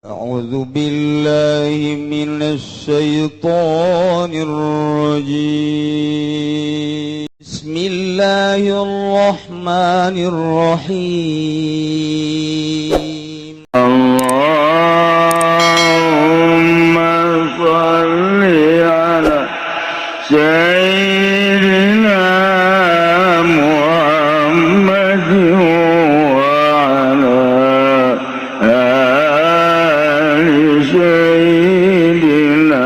أعوذ بالله من الشيطان الرجيم. بسم الله الرحمن الرحيم. اللهم صل على سيدنا محمد وعلى آل سيدنا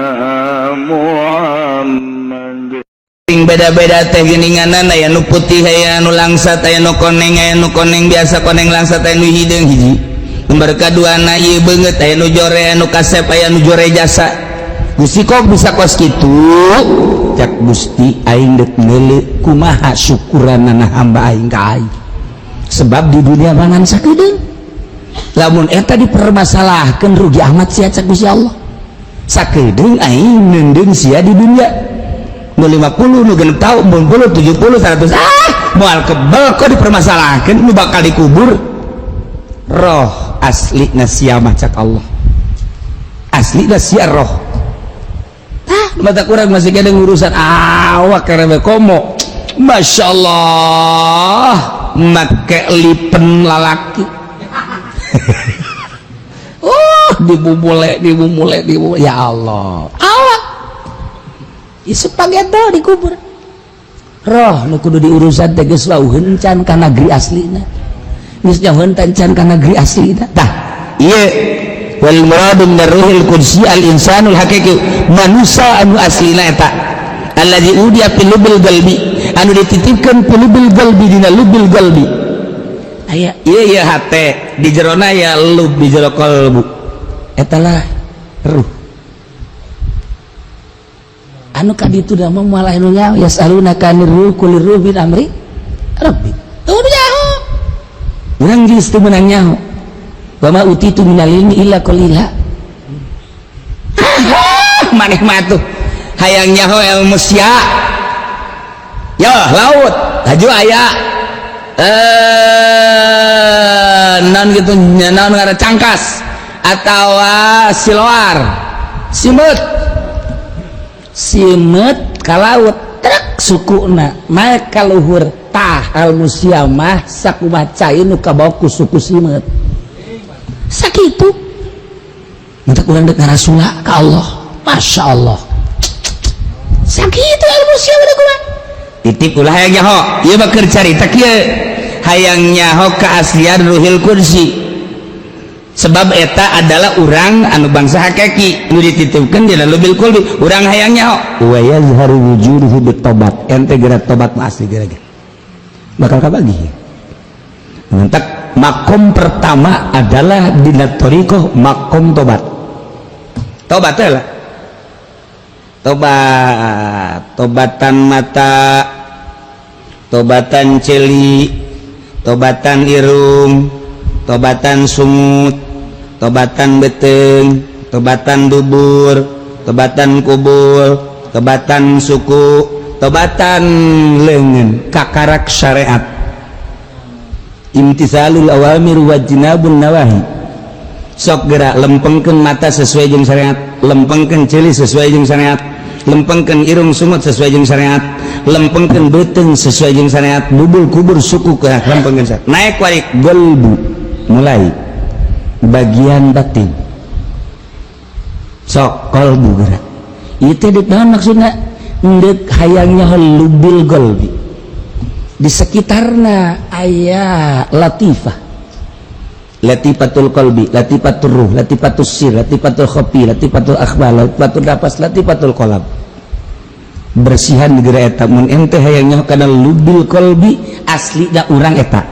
محمد. Sing beda-beda teh geuninganan, aya nu putih, aya nu langsat, aya nu koneng, aya nu koneng biasa, koneng langsat, aya nu hideung. Hiji lembar kaduana ieu beungeut, aya nu jore, aya nu kasep, aya nu jore jasa. Gusti, kok bisa kos kitu? Cak Gusti, aing deuk meuleuh kumaha syukuranana hamba aing ka aing, sebab di dunia mangan sakedeung. Lamun eta dipermasalahkeun, rugi amat sia. Cak Gusti Allah, sakedeung aing neundeun sia di dunia, nu 50, nu 60 tahun, 60, 70, 100, ah, moal kebel. Kok dipermasalahkan nu bakal dikubur roh asli sia mah? Cak Allah, asli sia roh. Ah, mata kurang masih ada urusan awak karena komo. Masya Allah, make lipen lalaki, oh, dibubule, dibumule, dibumule. Ya Allah, awak spageto dikubur, roh nu kudu diurusan teh geus wauheun can ka negeri aslina, geus jauheun can ka negeri aslina. Tah, ieu wal muradu min ruhil qudsi al insanul haqiqi, manusia anu aslina eta alladzi udi'a fil lubil qalbi, anu dititipkeun fil lubil qalbi, dina lubil qalbi. Aya ieu, ieu hate di jerona ya lub, di jero qalbu eta lah ruh anu kaditu da mah. Malah nu nyaho, yasalunaka anir ruh, qulir ruh min amri rabbi. Tuh, nu nyaho urang geus teu meunang nyaho. Wa ma utitu minal ilmi illa qalila. Maneh mah tuh hayang nyaho ilmu sia ya laut laju aya non gitu, naon ngaran, cangkas atau siloar, simeut, simeut ka laut trek sukuna naik ka luhur. Tah, almusia mah sakumaha cai nu kabawa ku suku simeut, sakitu. Minta kurang dek ngarasula ka Allah. Masya Allah, sakitu almusia udah kumaha titip. Ulah hayang nyaho ieu mah, keur carita kieu, hayang nyaho keaslian ruhil kursi, sebab eta adalah urang anu bangsa hakiki nu dititipkeun di lubil qulbi. Urang hayang nyaho wa yazharu wujuduhu bitobat. Ente geura tobat mah asli geura bakal kabagi. Mentak makom pertama adalah dina thariqah makom tobat. Tobat teh lah, tobat, tobatan mata, tobatan celi, tobatan irung, tobatan sungut, tobatan beteng, tobatan dubur, tobatan kubul, tobatan suku, tobatan lengan, kakarak syariat, imtisalul awamir wajtinabun nawahi. Sok gerak lempengkeun mata sesuai jeung syariat, lempengkeun ceuli sesuai jeung syariat, lempengkeun irung, sungut sesuai jeung syariat, lempengkeun beuteung sesuai jeung syariat, bubul, kubur, suku ke lempengkeun syariat. Naik warik golbu, mulai bagian batin. Sok kolbu gerak itu dek naon maksudna? Ndek hayangnya lubil golbi, di sekitarna aya latifah, latifatul qalbi, latifatul ruh, latifatul sir, latifatul khafi, latifatul akhbar, latifatul nafas, latifatul qalb. Bersihan geura eta. Mun ente hayangnya kana lubil qalbi, asli da urang eta,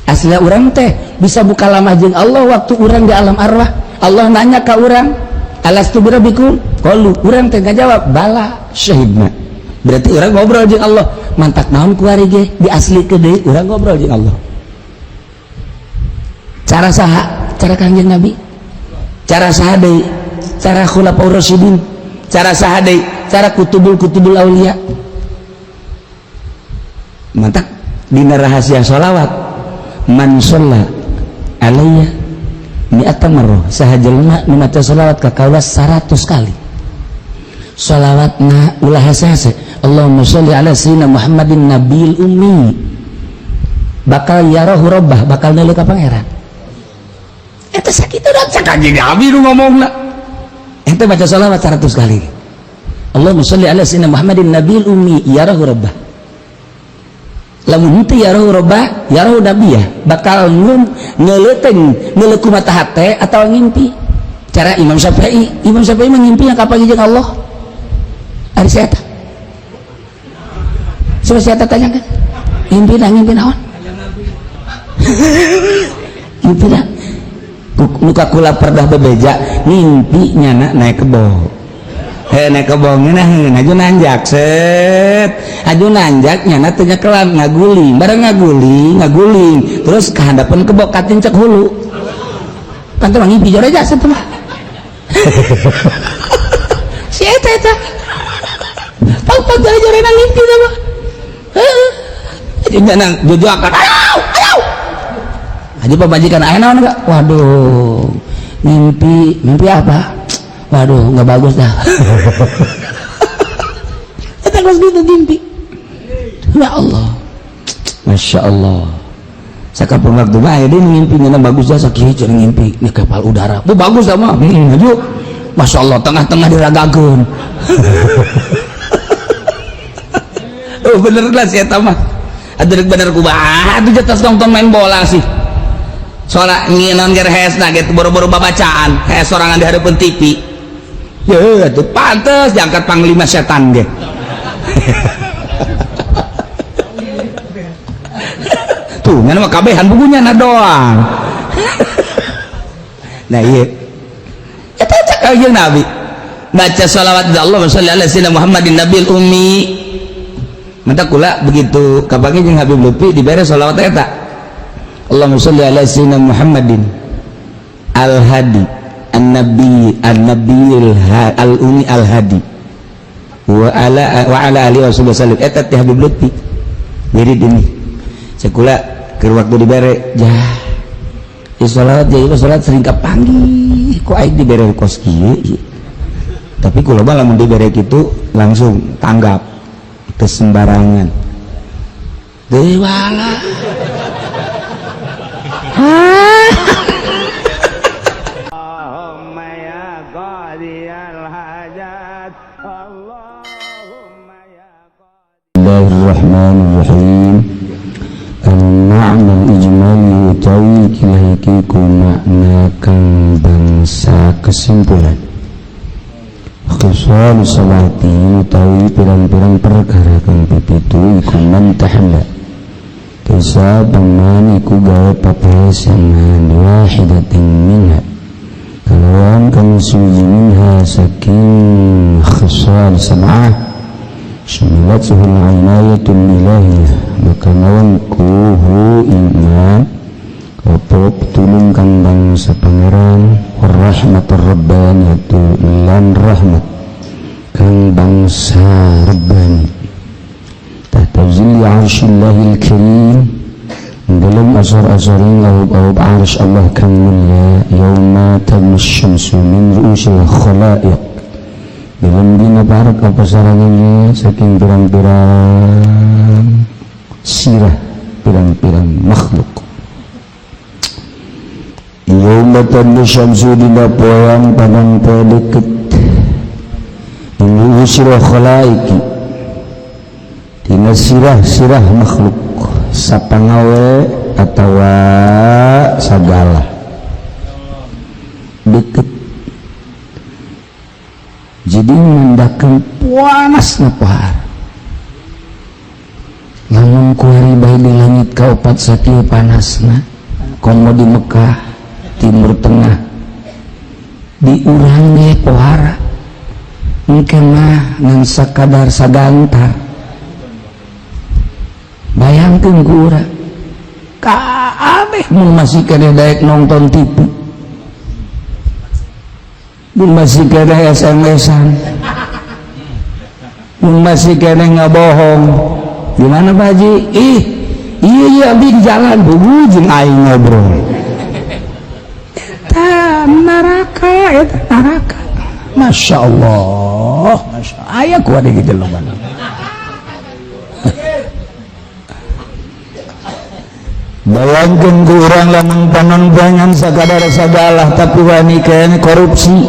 asli urang teh bisa buka lamah jeung Allah. Waktu urang di alam arwah, Allah nanya ka urang, alastu birabbikum, qalu, urang teh ngajawab, bala syahidna. Berarti urang ngobrol jeung Allah. Mantak naon kuari ge diasli ke deui urang ngobrol jeung Allah. Cara saha? Cara Kangjeng Nabi. Cara saha deui? Cara khulafaur rasyidin. Cara saha deui? Cara kutubul kutubul aulia. Mantak dina rahasia sholawat, man sholla alayya Mi'ata marrah saha jelema nu maca sholawat ka kaula 100 kali. Sholawatna ulah hese-hese. Allahumma sholli ala sayyidina Muhammadin nabil ummi. Bakal yarahu rabbah, bakal neuleuh ka pangeran. Eta sakitu da cak Kanjeng Nabi nu ngomongna. Ente baca sholawat 100 kali. Allahumma sholli ala sayyidina Muhammadin nabil ummi yarahu rabbah. Lamun henteu yarahu rabbah, yarahu nabiyah, bakal ngeuleuteng ngeuleuh ku mata hate atawa ngimpi. Cara Imam Syafi'i, Imam Syafi'i mengimpi yang kapan jeung Allah. Ari si eta. Coba si eta tanyakan. Ngimpi dah, ngimpi naon? Ngimpi dah. Muka kula perdah bebeja, ngimpi nyana naik kebo. He naik kebo ngeunaheun, aju nanjak set. Aju nanjak nyana teu nyekelan ngaguling, bareng ngaguling, ngaguling, terus kahandapeun kebo katincek hulu. Kan teh ngimpi jore jasa teh mah. Si eta eta. Pang-pang jore-jore ngimpi teh mah. Heeh. Nyana jujuakan. Ayo, ayo. Aja pamajikan aya naon enggak? Waduh, mimpi, mimpi apa? Waduh, nggak bagus dah. Eta geus gitu mimpi. Ya Allah. Masya Allah. Sakapun waktu mah aya deui ngimpi nya bagus dah sakieu cenah ngimpi nya kapal udara. Bu bagus dah mah. Heeh, maju. Masya Allah, tengah-tengah diragakeun. Oh bener lah si eta mah. Atuh bener kumaha atuh jetas nonton main bola sih. Soalnya nginon ger hesna gitu boro-boro babacaan, hes sorangan di hadapan TV. Ya atuh pantes diangkat panglima setan ge. Tuh nya mah kabehan bukunya na doang. Nah ieu. Eta cak kanjeng Nabi. Baca sholawat Allahumma sholli ala sayyidina Muhammadin nabil ummi. Mata kula begitu kapanggih jeung Habib Lutfi dibere sholawat eta. Allahumma sholli ala sayyidina Muhammadin al-hadi an-nabi an-nabiyil al-ummi al-hadi wa ala alihi wasallam. Eta teh Habib Lutfi. Jadi ini sekula keur waktu dibere jah sholawat jadi sholawat sering kapanggih kok aing dibere kos kieu. Tapi kula mah lamun dibere kitu langsung tanggap teu sembarangan. Deui wala. Allahumma ya qadiyal hajat, Allahumma ya Bismillahirrahmanirrahim. Al-ma'na al-ijmali utawi kilahi ku makna kang bangsa kesimpulan. Khisal salati utawi pirang-pirang perkara kang pipitu iku man tahalla. Kisa paman iku gawe papayasan wahidatin minha. Kalawan kang suci minha saking khisal sab'ah. Syamilathu al-inayatul ilahiyah. Maka nawangkuhu iman apa pitulung kang bangsa pangeran warahmatur rabbaniyatu lan rahmat kang bangsa rabbani. Tahta zilli arsyillahil karim, dalam asar-asarin awab-awab arsy Allah kang mulia. Yauma tadnu syamsu min ru'usil khalaiq, dalam dina parek apa sarangnya saking pirang-pirang sirah pirang-pirang makhluk. Yauma tadnu syamsu dina poeang padang poe deket min ru'usil khalaiki, dina sirah-sirah makhluk sapangawe atawa sagala deket. Jadi mendakan panasna pohara. Lamun kuari bae di langit kaopat sakieu panasna, komo di Mekah, Timur Tengah, di urang ge pohara. Engke mah ngan sakadar sagantar. Bayangkeun ku urang. Kabeh mun masih keneh daek nonton TV. Mun masih keneh SMS-an. Mun masih keneh ngabohong. Gimana Pak Haji? Ih, iya iya abdi di jalan bubu jeung aing ngobrol. Eta Masya Allah, Masya Allah, aya ku ada gitu loh. Bayangkeun ku urang lamun panon poean sakadar sagalah tapi wani kene korupsi,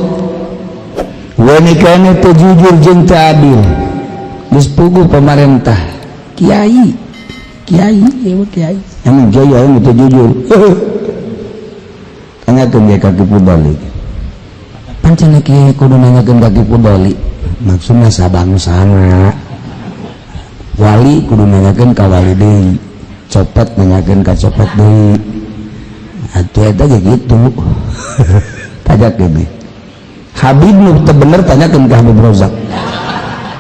wani kene teu jujur jeung teu adil. Geus puguh pemerintah, kiai, kiai, ieu kiai. Emang kiai anu teu jujur. Tanyakeun ge ka Ki Pudoli. Pancen kiai kudu nanyakeun ka Ki Pudoli. Maksudna sabangsana. Wali kudu nanyakeun ka wali deui. Copet nanyakeun ka copet deui. Atuh eta ge kitu. Tanyakeun ge. Habib nu teu bener tanyakeun ka Habib Rozak.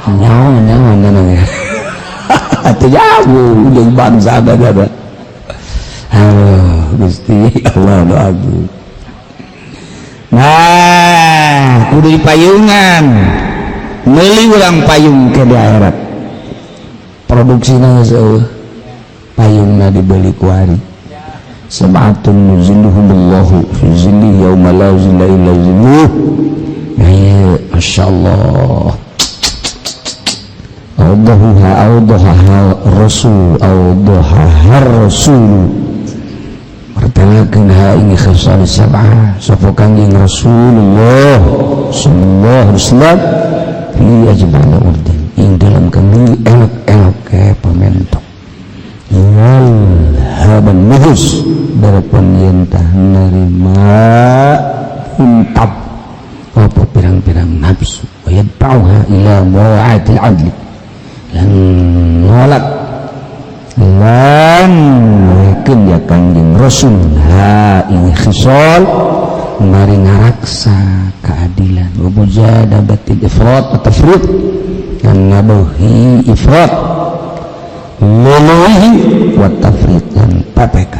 Nyawa nyawa nyawa. Atuh jauh jeung bangsa ada. Aduh, Gusti Allah agung. Nah, kudu dipayungan. Meuli urang payung ke di akhirat. Produksina geus payungna dibeli kuari. Sab'atun yuzilluhumullahu fi zillihi yauma la zilla illa zilluh. Nah, ieu masyaallah. Awdahuha awdaha rasul awdaha rasul. Pertanakeun ha ini khisal sab'ah sapa Kangjeng Rasulullah sallallahu alaihi wasallam fi ajmal urdin ing dalam kami elok-elok ke pamentok wal haban nufus darapun yen tah nerima untap apa pirang-pirang nafsu wa yadfa'uha ila mura'atil adli lan nolak lan wekeun ya Kangjeng Rasul ha ini khisal mari ngaraksa keadilan wa mujadabatil ifrat wa tafrid dan ngadohi ifrat luluhi wa tafrid dan PPK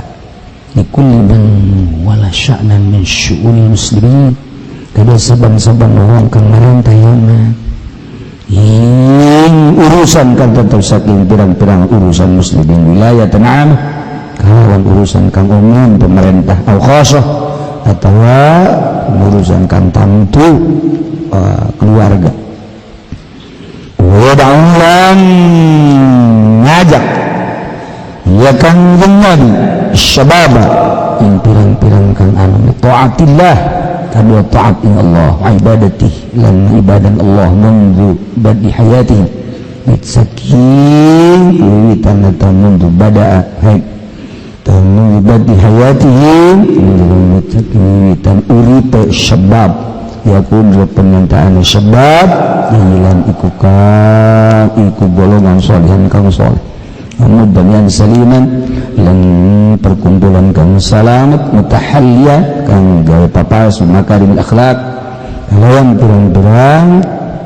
likulli man wala sya'nan min syu'unil muslimin kada saban-saban wong kang marentah yauma ing urusan kang tetep saking pirang-pirang urusan muslimin wilayah tanam kalawan urusan kang umum pemerintah au khasah atawa urusan kang tamtu keluarga wa da'ulan ngajak ya Kangjeng Nabi syababa ing pirang-pirang kang anu taatillah kadua taat ing Allah ibadatih lan ibadah Allah mundu badi hayatihi saking wiwitan eta mundu bada'a hai mundu badi hayatihi wiwitan uripe syabab yakun permintaan syabab dilan iku kang iku golongan solehan kang soleh mudanian saliman lan perkumpulan kang salamet mutahalliya kang gawe papas makarimil akhlak lawan pirang-pirang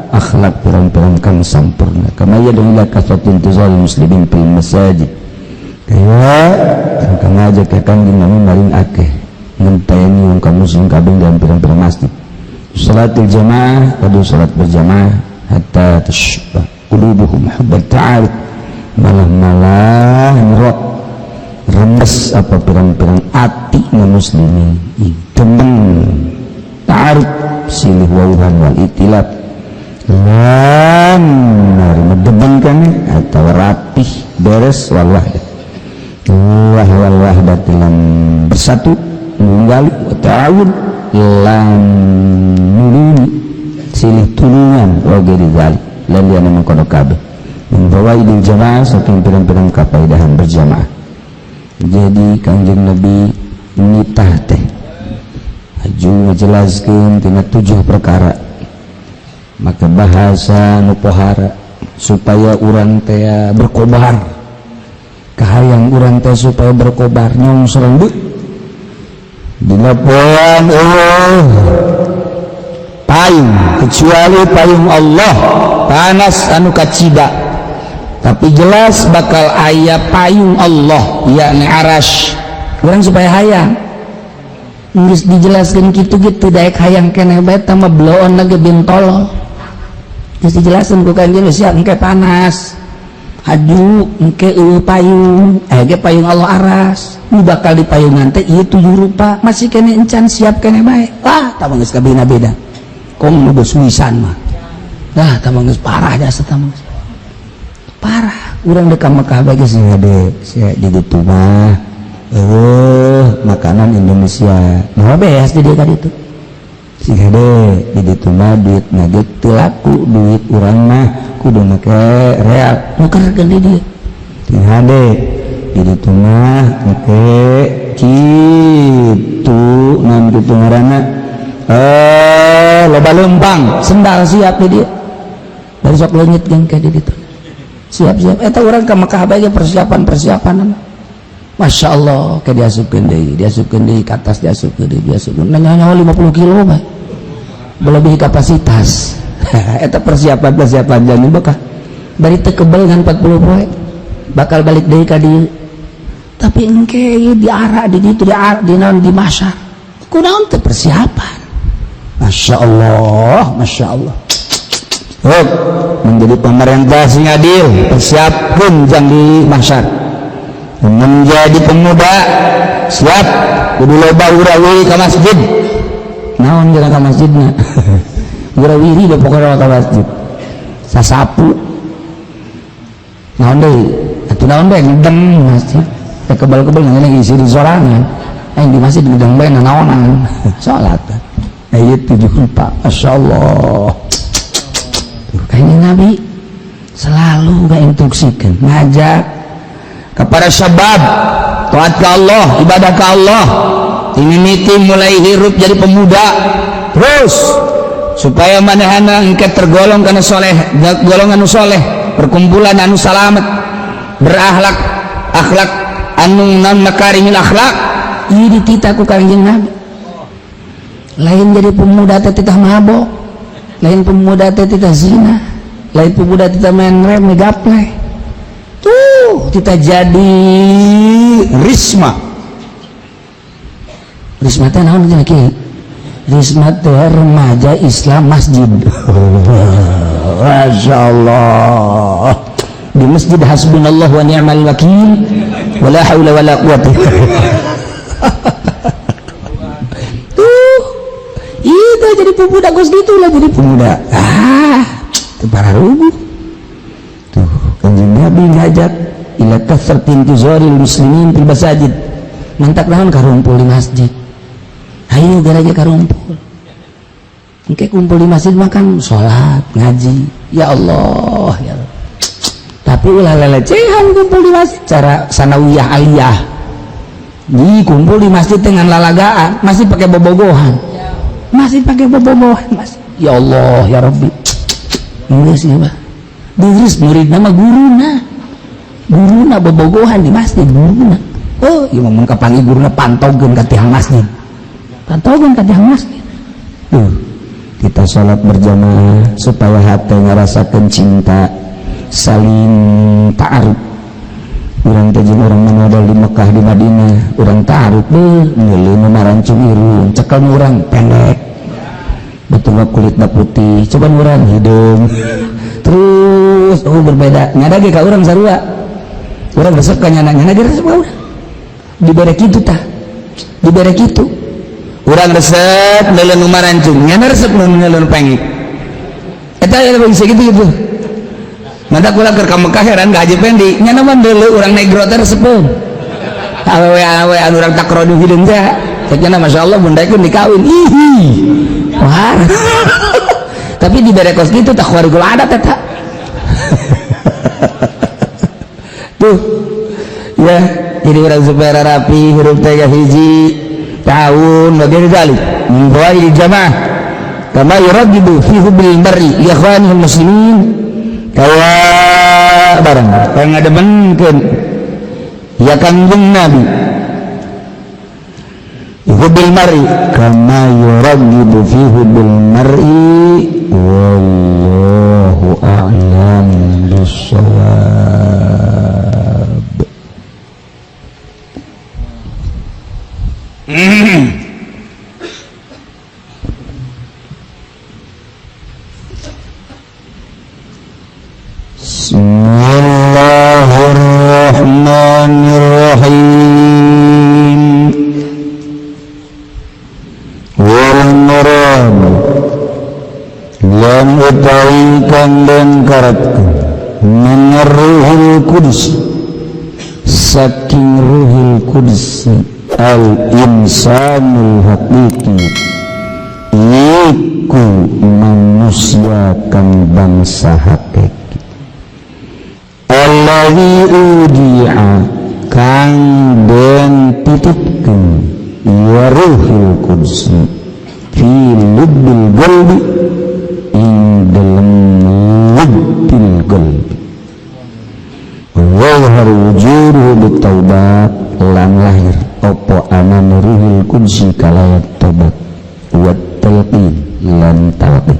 akhlak pirang-pirang kang sampurna kama yad'u ila kasratil intizal muslimin fil masajid kaya kang ngajak ka Kangjeng Nabi maring akeh ngenteni wong kaum muslim kabeh dalam pirang-pirang masjid salatil jamaah kudu salat berjamaah hatta tashba qulubuhum hubbat ta'aruf malah-malah ngerok remes apa pirang-pirang ati na muslimin demen ta'aruf silih wawuhan wal itilaf lan narima demen kan atau rapih beres wal wahdah wal wahdah lan bersatu nunggali wa ta'awun lan nulungi silih tulungan wa ghairi dzalik lan liyane mengkono kabeh min fawaidil jamaah saking pirang-pirang kapaidahan berjamaah. Jadi Kangjeng Nabi nitah teh aju ngajelaskeun tina 7 perkara maka bahasa nu pohara supaya urang teh berkobar kahayang urang teh supaya berkobar nyongsreng deui dina poean eueuh payung kecuali payung Allah panas anu kacida tapi jelas bakal aya payung Allah yakni arasy urang supaya hayang geus dijelaskeun kitu-kitu daek hayang keneh bae tah mah bloon lagi bintolol geus dijelaskeun ku Kangjeng siap engke panas haju engke eueuh payung aya ge payung Allah aras nu bakal dipayungan teh ieu 7 rupa masih keneh encan siap keneh bae wah tah mah geus kabina beda. Kom nu geus wisan mah. Dah tah geus parah jasa tah geus. Parah. Urang deuk ka Mekah bae geus hade sia di ditu mah. Eueuh makanan Indonesia. Moal beas di dieu ka ditu. Sing hade di ditu mah duit nage teu laku, duit urang mah kudu make real. Nukerkeun di dieu. Sing hade di ditu mah make kitu naon kitu ngaranna. Loba lempang, sendal siap di dieu. Dari sok leungit geng ka di ditu. Siap-siap eta urang ka Mekah bae persiapan-persiapan. Masya Allah, ke diasupkeun deui ka atas diasupkeun deui, diasupkeun. Nanya-nyawa 50 kilo bae. Melebihi kapasitas. Eta persiapan-persiapan jangan Mekah. Bari teu kebel ngan 40 poe. Bakal balik deui ka dieu. Tapi engke ieu diarak di ditu diarak di naon di masar. Kunaon teu persiapan. Masya Allah, Masya Allah. Hop, menjadi pemerintah sing adil, persiapkeun jang di mahsyar. Menjadi pemuda siap kudu loba wurawiri ka masjid. Naon jeung ka masjidna? Wurawiri da pokona ka masjid. Sasapu. Naon deui? Atuh naon deui ngedeng masjid. Teh kebal-kebal ngene isi di sorangan. Aing di masjid ngedeng bae nanaonan. Salat. Ayat 74. Masya Allah. Tuh, kayaknya Nabi selalu gak instruksikan, ngajak kepada syabab taat ke Allah, ibadah ke Allah. Ini miti mulai hirup jadi pemuda terus supaya manehana engke tergolong kana soleh, golongan anu soleh, perkumpulan anu salamet, berakhlak akhlak anu non makarimil akhlak. Ieu dititah ku Kangjeng Nabi. Lain jadi pemuda teh titah mabok, lain pemuda teh titah zina, lain pemuda titah main rem gaple. Tuh kita jadi risma. Risma teh naon cenah kieu? Risma teh remaja Islam masjid. Masya Allah. Di masjid hasbunallah wa ni'mal wakil wala haula wala quwata. Tuh, itu jadi pemuda geus gitu lah jadi pemuda. Ah, teu pararuguh. Tuh, Kanjeng Nabi ngajak ila kasratin tuzaril muslimin fil masajid. Mantak naon karumpul di masjid. Hayu garaja karumpul. Engke kumpul di masjid makan salat, ngaji. Ya Allah, ya Allah. Tapi ulah lelecehan kumpul di masjid cara sanawiyah aliyah. Di kumpul di masjid dengan lalagaan, masih pakai bobogohan. Masih pakai bobogohan, Mas. Ya Allah, ya Rabbi. Geus ieu mah. Terus murid nama guruna. Guruna bobogohan di masjid guruna. Oh, ieu mah mun kapanggih guruna pantogkeun ka tiang masjid. Pantogkeun ka tiang masjid. Tuh, kita sholat berjamaah supaya hati ngerasakan cinta, saling ta'aruf. Urang teh jeung urang modal di Mekah di Madinah, urang ta'aruf beuh ngeuleuh nu marancung irung, cekel urang pendek. Betul kulitna putih, coba urang hidung. Terus oh berbeda, nyada ge ka urang sarua. Urang resep ka nyana, nyana ge resep ka urang. Dibere kitu tah. Dibere kitu. Urang resep ngeuleuh nu marancung, nyana resep ngeuleuh nu pengik. Eta ya bisa gitu-gitu. Mantap kula keur ka Mekah heran ka Haji Pendi, nyana mah deuleu urang negro teh resepeun. Awewe-awewe anu urang takrodu hideung teh. Cek nyana masyaallah mun daekeun dikawin. Ihi. Wah. Tapi dibere kos kitu tah khawarigul adat eta. Tuh. Ya, jadi urang supaya rapi hirup teh hiji tahun bagian dalik min fawaidil jamaah kama yuragibu fi hubbil mar'i li ikhwanihi muslimin. Kawa barang kang ngademenkeun ya Kangjeng Nabi hubbil mar'i kama yuragibu fi hubbil mar'i wallahu a'lam bissawab. Bismillahirrahmanirrahim. Wal murad Lan utawi kang den karatkeun min ruhil qudus saking ruhil qudus al insanul haqiqi iku manusia kang bangsa hakiki alladzi udi'a kang den titipkeun ya ruhil qudus fi lubbil qalbi ing dalem lubbil qalbi wa yadhharu wujuduhu bitaubat lan lahir opo anane ruhul qudsi kalawan tobat wa talqin lan talqin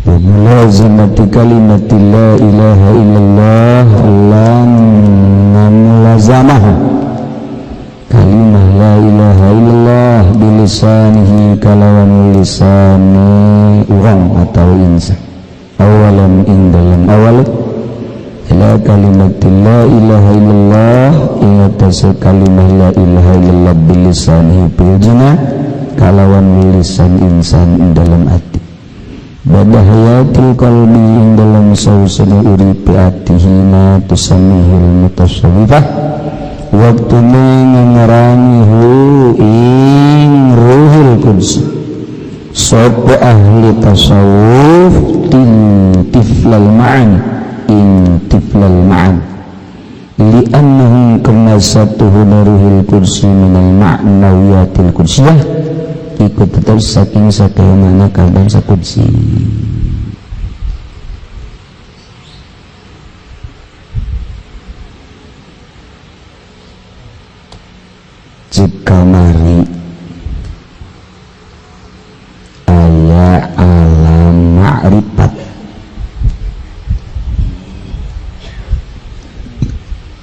wa mulazamati kalimati la ilaha illallah lan mulazamah kalimah la ilaha illallah bilisanihi kalawan lisani urang atau insan awalan ing dalam awal ila kalimat la ilaha illallah ing atase kalimah la ilaha illallah bilisanihi bil jina kalawan lisan insan ing dalam ati bada hayatil qalbi ing dalam sausana uripe ati hina tusamihil mutasawwifah waktu ngarani hu ing ruhul qudsi sapa ahli tasawuf tiflal ma'ani ing tiflal ma'an li'annahum kama satuhu ruhul qudsi minal ma'nawiyatil qudsiyah ikut tetap saking sakaya makna kang bangsa qudsi. Cik kamari aya alam ma'rifat,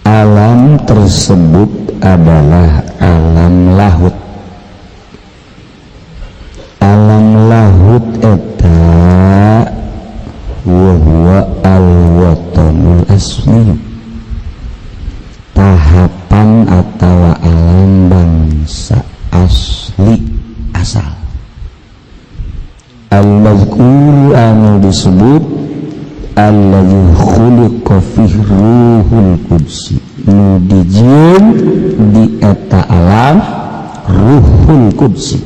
alam tersebut adalah alam lahut. Alam lahut eta wa huwa al-watanul asli, tahapan atau alam bangsa asli asal. Al-mazkur anu disebut alladzi khuliqa fihi ruhul qudsi, nu dijieun di eta alam ruhul qudsi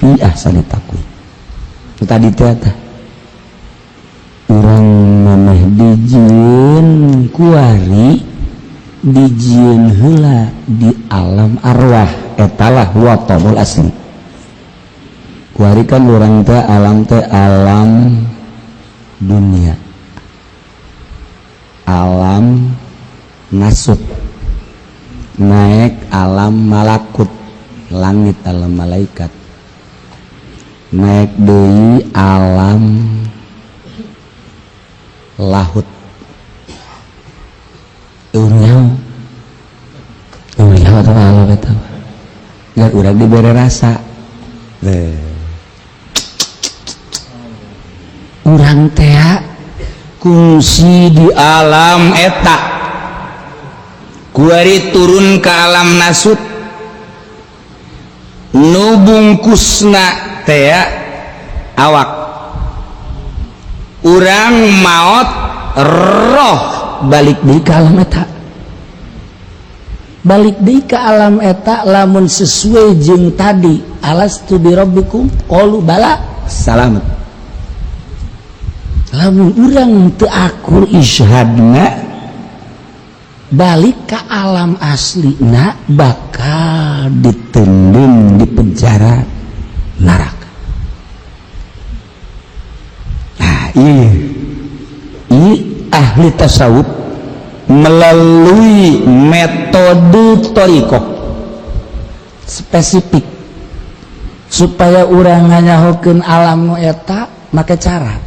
fi ahsani taqwim. Tadi teh eta urang maneh dijieun kuari, dijieun heula di alam arwah, etalah watonul asli. Kuari kan urang teh alam dunia, alam nasut, naik alam malakut, langit alam malaikat, naik deui alam lahut. Urang atau alam eta ngan urang dibere rasa. Urang teh kungsi di alam eta, kuari turun ke alam nasut, nu bungkusna teh awak. Urang maot roh balik deui ka alam eta, balik deui ka alam eta lamun sesuai jeung tadi alastu birabbikum qalu bala salamat. Lamun urang teu akur isyhadna balik ke alam aslina bakal ditendun di penjara neraka. Nah, ini ahli tasawuf melalui metode thariqah spesifik supaya urang nganyahokeun alam nu eta make cara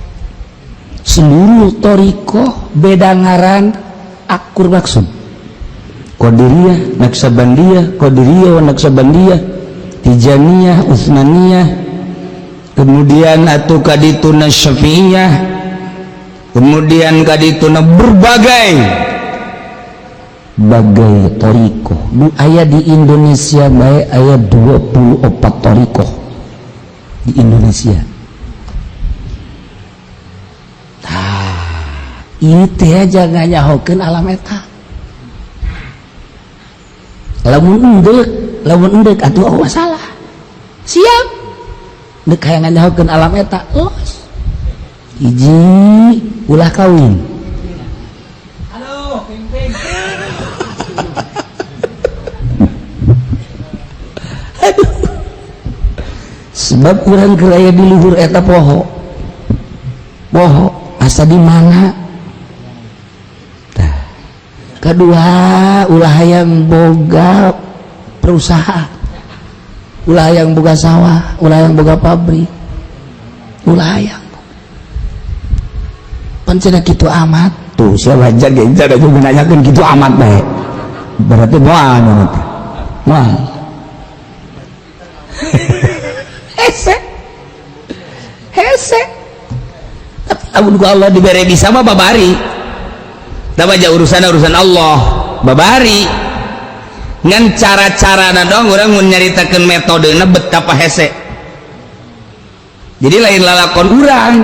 seluruh thariqah beda ngaran akur maksud. Qadiriyah, Naqsyabandiyah, Qadiriyah wa Naqsyabandiyah, Tijaniyah, Utsmaniyah, kemudian atuh kadituna Syafi'iyah, kemudian kadituna berbagai bagai thariqah. Nu aya di Indonesia bae aya 24 thariqah di Indonesia. Ieu teh jangan nyahokeun alam eta. Lamun endek atuh oh masalah. Siap. Dek hayang nyahokeun alam eta, los. Hiji ulah kawin. Halo, ping-ping. Aduh. Sebab urang keur aya di luhur eta poho. Poho asa di mana? Tah. Kedua, ulah hayang boga perusahaan. Ulah hayang boga sawah, ulah hayang boga pabrik. Ulah hayang. Pan cenah kitu amat. Tuh siapa wajar ge ada juga nanyakeun kitu amat bae. Berarti moal nya teh. Moal. Hese. Hese. Tapi lamun ku Allah dibere bisa mah babari. Da baja urusan Allah, babari. Ngan cara-carana dong urang mun nyaritakeun metodena betapa hese. Jadi lain lalakon urang.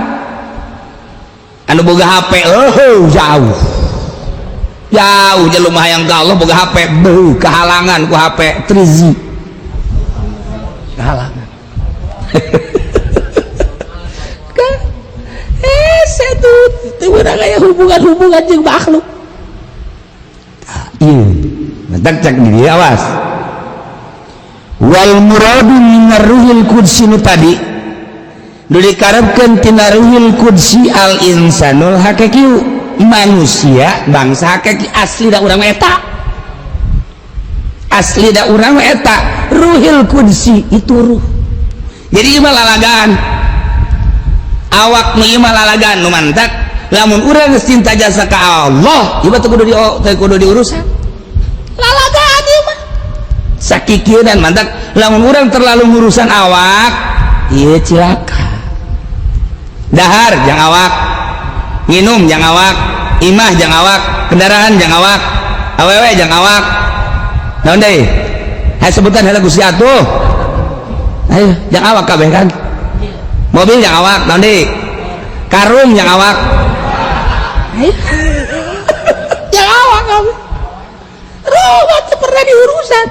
Anu boga HP, oh jauh. Jauh jelema hayang ka Allah boga HP, beuh kehalangan ku HP 3G. Kehalangan. Hese tuh teu meunang aya hubungan-hubungan jeung makhluk. Ieu, mentak cak di dieu awas. Wal muradu minar ruhil qudsi nu tadi nu dikarepkeun tina ruhil qudsi al insanul haqiqi, manusia bangsa hakiki asli da urang eta. Asli da urang eta ruhil qudsi itu ruh. Jadi ieu mah lalagan. Awak nu ieu mah lalagan nu mantak lamun urang geus cinta jasa ka Allah, ieu mah teu kudu diurusan. Lalagan ieu mah. Sakikieunan mantak lamun urang terlalu ngurusan awak, ieu cilaka. Dahar jang awak, nginum jang awak, imah jang awak, kendaraan jang awak, awewe jang awak. Naon deui? Hayo sebutan heula Gusti atuh. Ayo jang awak kabeh kan. Mobil jang awak, naon deui? Karung jang awak. Ayo. Jang awak kabeh. Ruh teu pernah diurusan.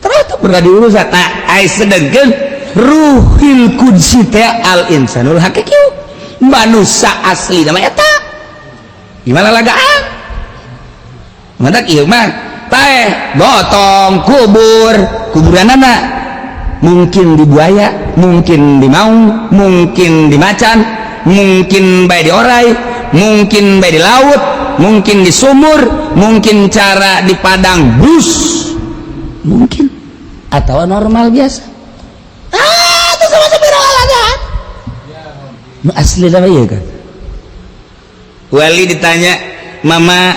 Terus teu pernah diurusan. Nah, ai sedengkeun ruhil qudsi teh al insanul haqiqi, manusia asli nama eta. Gimana lagaan? Mantak ieu mah taeh gotong kubur, kuburanana mungkin di buaya, mungkin di maung, mungkin di macan, mungkin bae di orai, mungkin bae di laut, mungkin di sumur, mungkin cara di padang bus, mungkin atau normal biasa. Ah, itu sama sepira lalagan. Nu asli nama ieu kan. Wali ditanya, "Mama,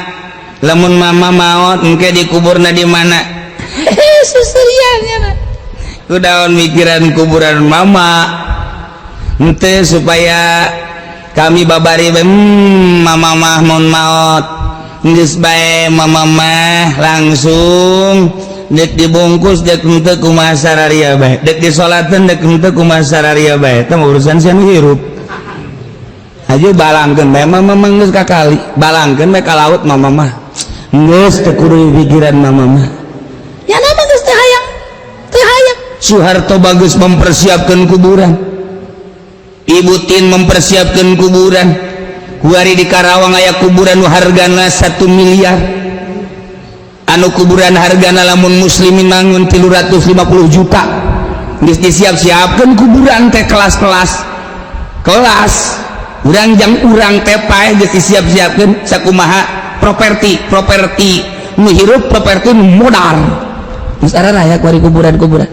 lamun mama maot engke dikuburna di mana?" Hehe, susurian ya. Kudaon mikiran kuburan mama. Henteu supaya kami babari mama mah mun maot. Geus bae mama mah langsung dek dibungkus dek henteu kumaha sararia bae. Dek disolateun dek henteu kumaha sararia bae. Tah urusan sia nu hirup. Aja balangkeun bae mama mah geus kakali. Balangkeun bae ka laut mama mah. Geus teu kudu pikiran mama mah. Ya nama geus teu hayang. Teu hayang. Soeharto bagus mempersiapkan kuburan. Ibu Tin mempersiapkan kuburan. Kuari di Karawang aya kuburan nu hargana 1 miliar. Anu kuburan hargana lamun muslimin mangun 350 juta. Geus disiap-siapkeun kuburan teh kelas-kelas. Kelas urang jang urang teh paeh geus disiap-siapkeun sakumaha properti, properti nu hirup, properti nu modal. Geus araya kuari kuburan-kuburan.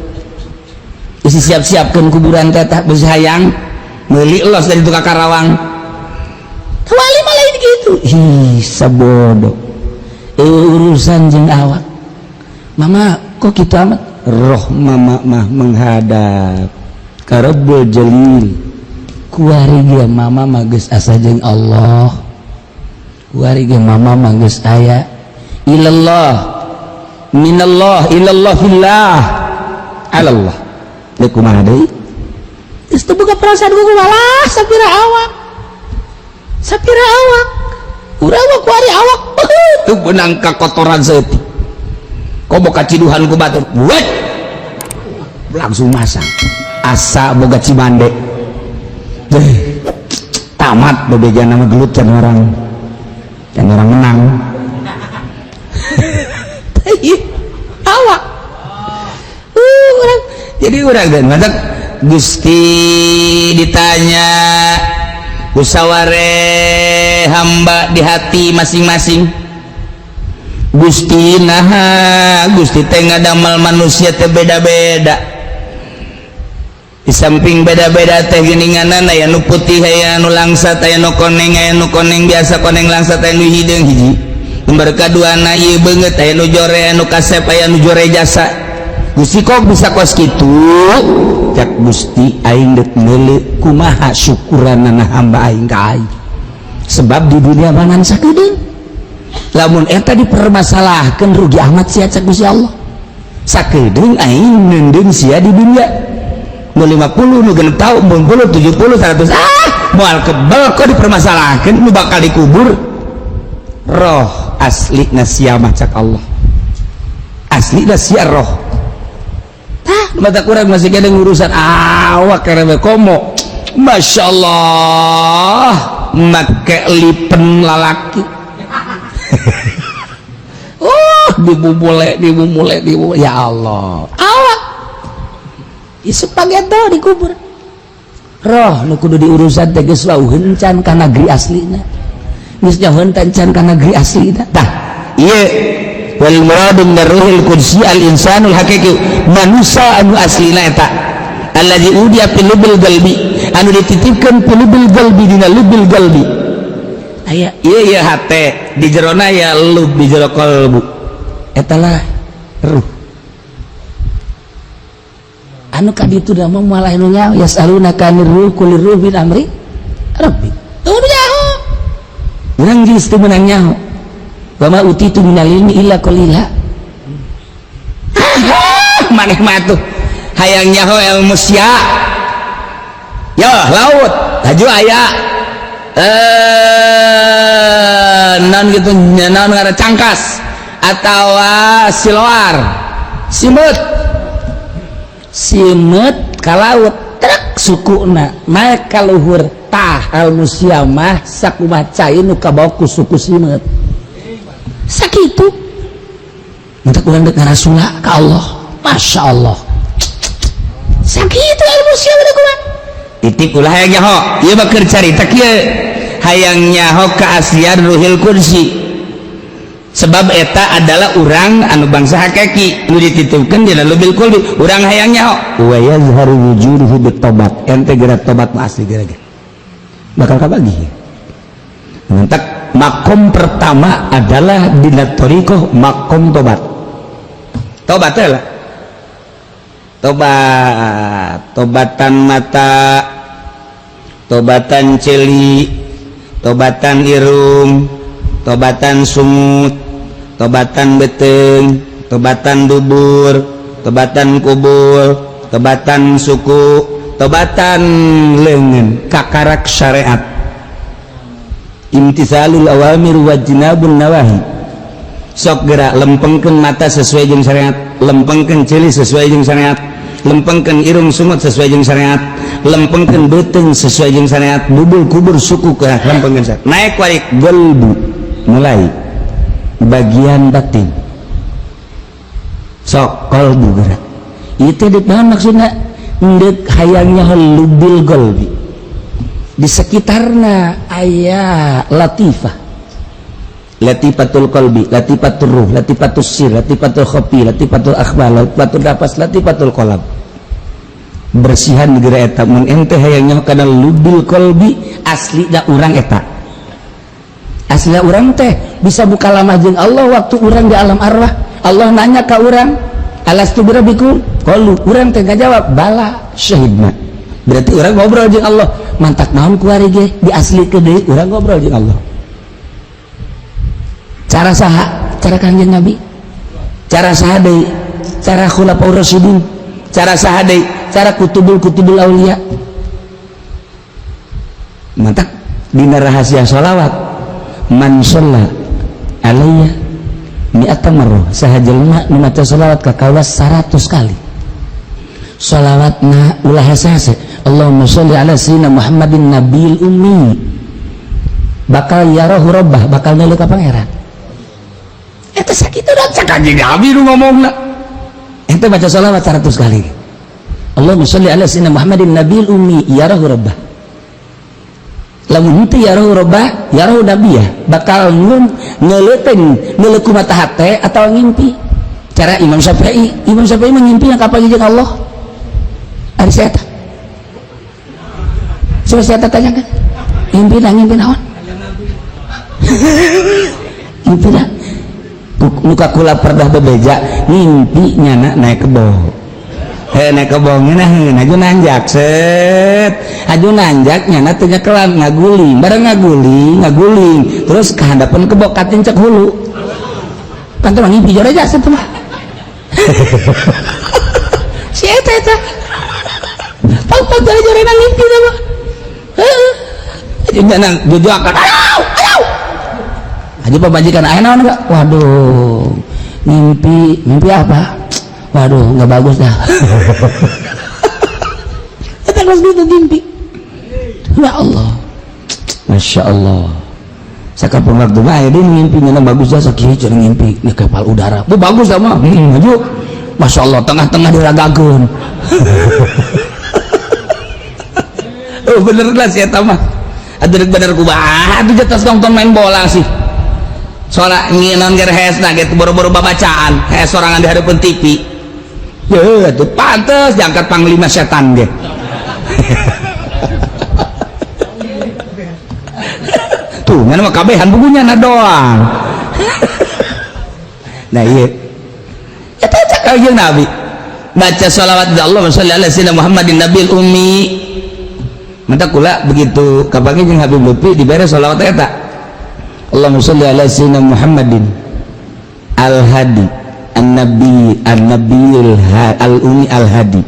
Geus disiap-siapkeun kuburan teh tah geus hayang meuli los dari tukang Karawang. Wali mah lain gitu. Ih, sabodo. Urusan jeung awak. Mama kok kitu amat? Roh mama mah menghadap ka Rabbul Jalil. Kuari ge mama mah geus asa jeung Allah. Kuari ge mama mah geus aya ilallah minallah ilallah fillah alallah. Deuk kumaha deui? Geus teu boga perasaan kumaha sapira awak. Sapira awak urang mah kuari awak tuh benang kakotoran saeutik, komo kaciduhan ku batur, wet langsung masang asa boga cimande deh. Tamat bebeja nama gelut can orang, can orang menang. Ih, awak orang jadi orang dan mantap. Gusti ditanya musaware hamba di hati masing-masing. Gusti, nah, Gusti teh ngadamel manusia teh beda-beda. Di samping beda-beda teh geuninganna aya nu putih, aya nu langsat, aya nu koneng, aya nu koneng biasa, koneng langsat, aya nu hideung. Hiji lembar kaduana ieu beungeut aya nu jore, aya nu kasep, aya nu jore jasa. Gusti, kok bisa kos kitu? Cak Gusti, aing deuk meuleuh kumaha syukuranana hamba aing ka aing, sebab di dunia mangan sakedeung. Lamun eta dipermasalahkan, rugi amat sia. Cak Gusti Allah, sakedeung aing neundeun sia di dunia, nu 50, nu 60 tahun, 60, 70, 100, ah, moal kebel kok dipermasalahkan. Nu bakal dikubur roh asli sia mah. Cak Allah, asli sia roh. Tah, mata kurang masih kena urusan awak karena komo Masya Allah make lipen lalaki. Oh, dibubule, dibubule, dibubule, ya Allah, awak spageto dikubur. Roh nu kudu diurusan teh geus wauheun can ka negeri aslina, geus nyahoeun can ka negeri aslina. Tah, ieu wal muradu min ruhil qudsi al insanul haqiqi, manusia anu aslina eta allazi udia fil lubil qalbi, anu dititipkeun fil lubil qalbi, dina lubil qalbi. Aya ieu, ieu hate di jerona ya lub, di jero qalbu eta lah ruh anu ka ditu da mah malah nu nyaho. Yasalunaka anir ruh, qulir ruh min amri rabbi. Tuh, nu nyaho Urang geus teu meunang nyaho. Wa ma utitu minal ilmi illa qalila. Maneh mah tuh hayang nyaho ilmu sia ya laut laju aya non gitu, naon ngaran, cangkas atau siloar, simeut, simeut ka laut trek sukuna naik ka luhur. Tah, ilmu sia mah sakumaha cai nu kabawa ku suku simeut, sakitu. Untuk urang dek ngarasula ka Allah, Masya Allah, sakitu ilmu sia udah kumaha. Titik. Ulah hayang nyaho ieu mah, keur carita kieu, hayang nyaho keaslian ruhil kursi, sebab eta adalah urang anu bangsa hakiki nu dititipkeun dina lubil kulbi. Urang hayang nyaho wa yazharu wujuduhu bitobat. Ente geura tobat mah asli geura bakal kabagi. Mentak makom pertama adalah dina thariqah makom tobat. Tobat teh lah, tobat, tobatan mata, tobatan celi, tobatan irung, tobatan sungut, tobatan beteng, tobatan dubur, tobatan kubur, tobatan suku, tobatan lengan, kakarak syariat, imtisalul awamir wajnabun nawahi. Sok gerak lempengkeun mata sesuai jeung syariat, lempengkeun ceuli sesuai jeung syariat, lempengkeun irung sungut sesuai jeung syariat, lempengkeun beuteung sesuai jeung syariat, dubur kubur suku ke lempengkeun syariat. Naik walik golbu, mulai bagian batin. Sok kolbu gerak itu dek naon maksudna? Ndek hayangnya lubil golbi, Di sekitarna aya latifah, latifatul qalbi, latifatul ruh, latifatul sir, latifatul khafi, latifatul akhbar, latifatul nafas, latifatul qalb. Bersihan geura eta mun ente hayangnya kana lubil qalbi asli da urang eta. Asli urang teh bisa buka lama jeung Allah. Waktu urang di alam arwah, Allah nanya ke urang, "Alastu birabbikum?" Qalu, urang teh ngajawab, "Bala syahidna." Berarti urang ngobrol jeung Allah. Mantak naon kuari ge di asli ke deui urang ngobrol jeung Allah. Cara saha? Cara Kanjeng Nabi. Cara saha deui? Cara khulafaur rasyidin. Cara saha deui? Cara kutubul kutubul aulia. Mantak Dina rahasia sholawat man sholla alayya mi'ata marrah, saha jelema nu maca sholawat ka kaula 100 kali. Sholawatna ulah hese-hese, Allahumma sholli ala sayyidina Muhammadin nabil ummi, bakal yarahu rabbah, bakal neuleuh ka pangeran. Eta sakitu da cak Kanjeng Nabi nu ngomongna. Ente baca sholawat 100 kali, Allahumma sholli ala sayyidina Muhammadin nabil ummi yarahu rabbah. Lamun henteu yarahu rabbah, yarahu nabiyah, bakal ngeuleuteng neuleuh ku mata hate atawa ngimpi. Cara Imam Syafi'i, Imam Syafi'i mengimpi yang kapan jeung Allah. Ari saya eta. Coba saya tanyakan. Ngimpi dah, ngimpi naon? Ngimpi dah. Muka kula perdah bebeja, ngimpi nyana naik kebo. Heh, naik kebo ngeunaheun, aju nanjak set. Aju nanjak nyana teu nyekelan ngaguling, bareng ngaguling, ngaguling, terus kehandapan kebo katincek hulu. Kan teh ngimpi jore jasa teh mah. Si eta eta. Pang-pang jore-jore nang ngimpi teh mah. Heeh. Aju nang jujuakan. Ayo, ayo. Aja pamajikan aya naon enggak? Waduh, mimpi, mimpi apa? Waduh, nggak bagus dah. Eta geus gitu mimpi. Ya Allah. Masya Allah. Sakapun waktu mah aya deui mimpi nya bagus dah sakieu cenah ngimpi di kapal udara. Bu bagus dah mah. Maju. Masya Allah, tengah-tengah diragakeun. Oh bener lah si eta mah. Atuh bener kumaha atuh jetas nonton main bola sih. Soalnya nginon ger hesna gitu boro-boro babacaan, hes sorangan di hadapan TV. Ya atuh pantes diangkat panglima setan ge. Tuh, ngan mah kabehan bukunya na doang. Nah iya. Eta cak kanjeng Nabi. Baca sholawat ya Allah sholli ala sayyidina Muhammadin nabil ummi. Mata kula begitu kapanggih jeung Habib Lutfi dibere sholawat eta. Allahumma sholli ala sayyidina Muhammadin al-hadi an-nabi an-nabiyul al-ummi al-hadi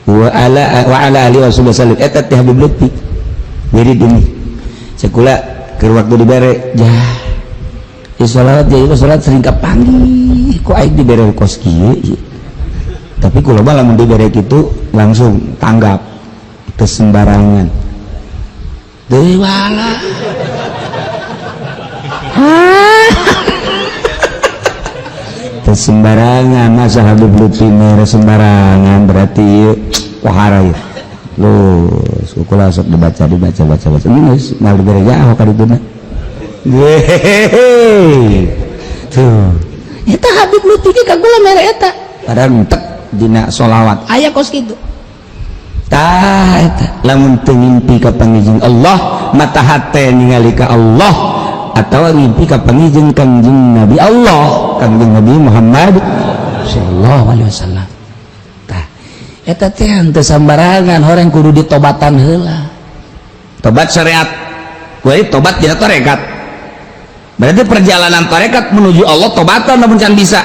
wa ala alihi wasallam. Eta teh Habib Lutfi. Wirid ini. Sekula keur waktu dibere jah. Ya sholawat ya sholawat sering kapanggih kok aing dibere kos kieu. Tapi kula mah lamun dibere kitu langsung tanggap teu sembarangan. Deui wala. Teu sembarangan masa Habib Lutfi mere sembarangan berarti ieu wahara ieu. Loh, kula sok dibaca dibaca baca baca. Geus mal dibere jauh ka dituna. Hehehe. Tuh. Eta Habib Lutfi ge ka kula mere eta. Padahal entek dina sholawat aya kos kitu. Tah eta lamun teu ngimpi ka pangijing Allah, mata hate ningali ka Allah atawa ngimpi ka pangijing Kangjeng Nabi Allah, Kangjeng Nabi Muhammad sallallahu alaihi wasallam. Tah eta teh henteu sambarangan horeng kudu ditobatan heula. Tobat syariat, kuari tobat dina tarekat. Berarti perjalanan tarekat menuju Allah tobatan lamun can bisa.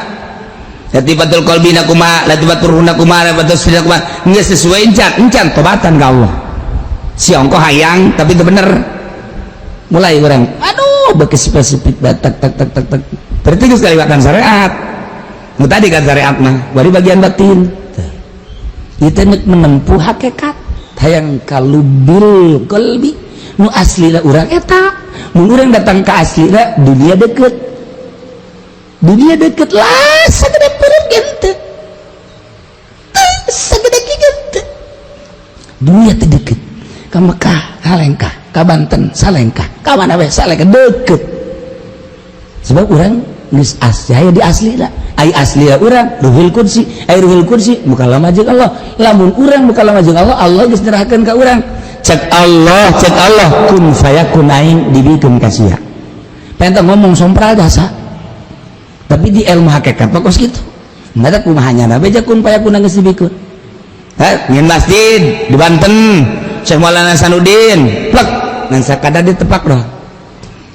Latifatul qalbina kumaha, latifatul ruhna kumaha, latifatul sirna kumaha, geus sesuai encan, encan tobatan ka Allah. Si ongko hayang tapi itu bener. Mulai urang, aduh beuki spesifik batak tak tak tak tak. Berarti geus kaliwatan syariat. Nu tadi kan syariat mah, bari bagian batin. Ieu teh menempuh hakikat hayang kalubil qalbi nu aslina urang eta. Mun urang datang ka aslina dunia deket. Dunia deket lah sagede perut gente. Sagede gente. Dunia teh deket. Ka Mekah salengkah, ka Banten salengkah, ka mana we salengkah deket. Sebab urang geus asli aya di aslina. Ai aslina urang ruhul kursi, ai ruhul kursi mukalama jeung Allah. Lamun urang mukalama jeung Allah, Allah geus nyerahkeun ka urang. Cek Allah kun fayakun aing dibikeun ka sia. Pengen ngomong sompral jasa. Tapi di ilmu hakikat mah kos kitu. Mata kumaha nyana beja kun fayakun geus dibikeun. Heh, ngin masjid di Banten, Syekh Maulana Hasanuddin, plek ngan sakadar ditepak doh.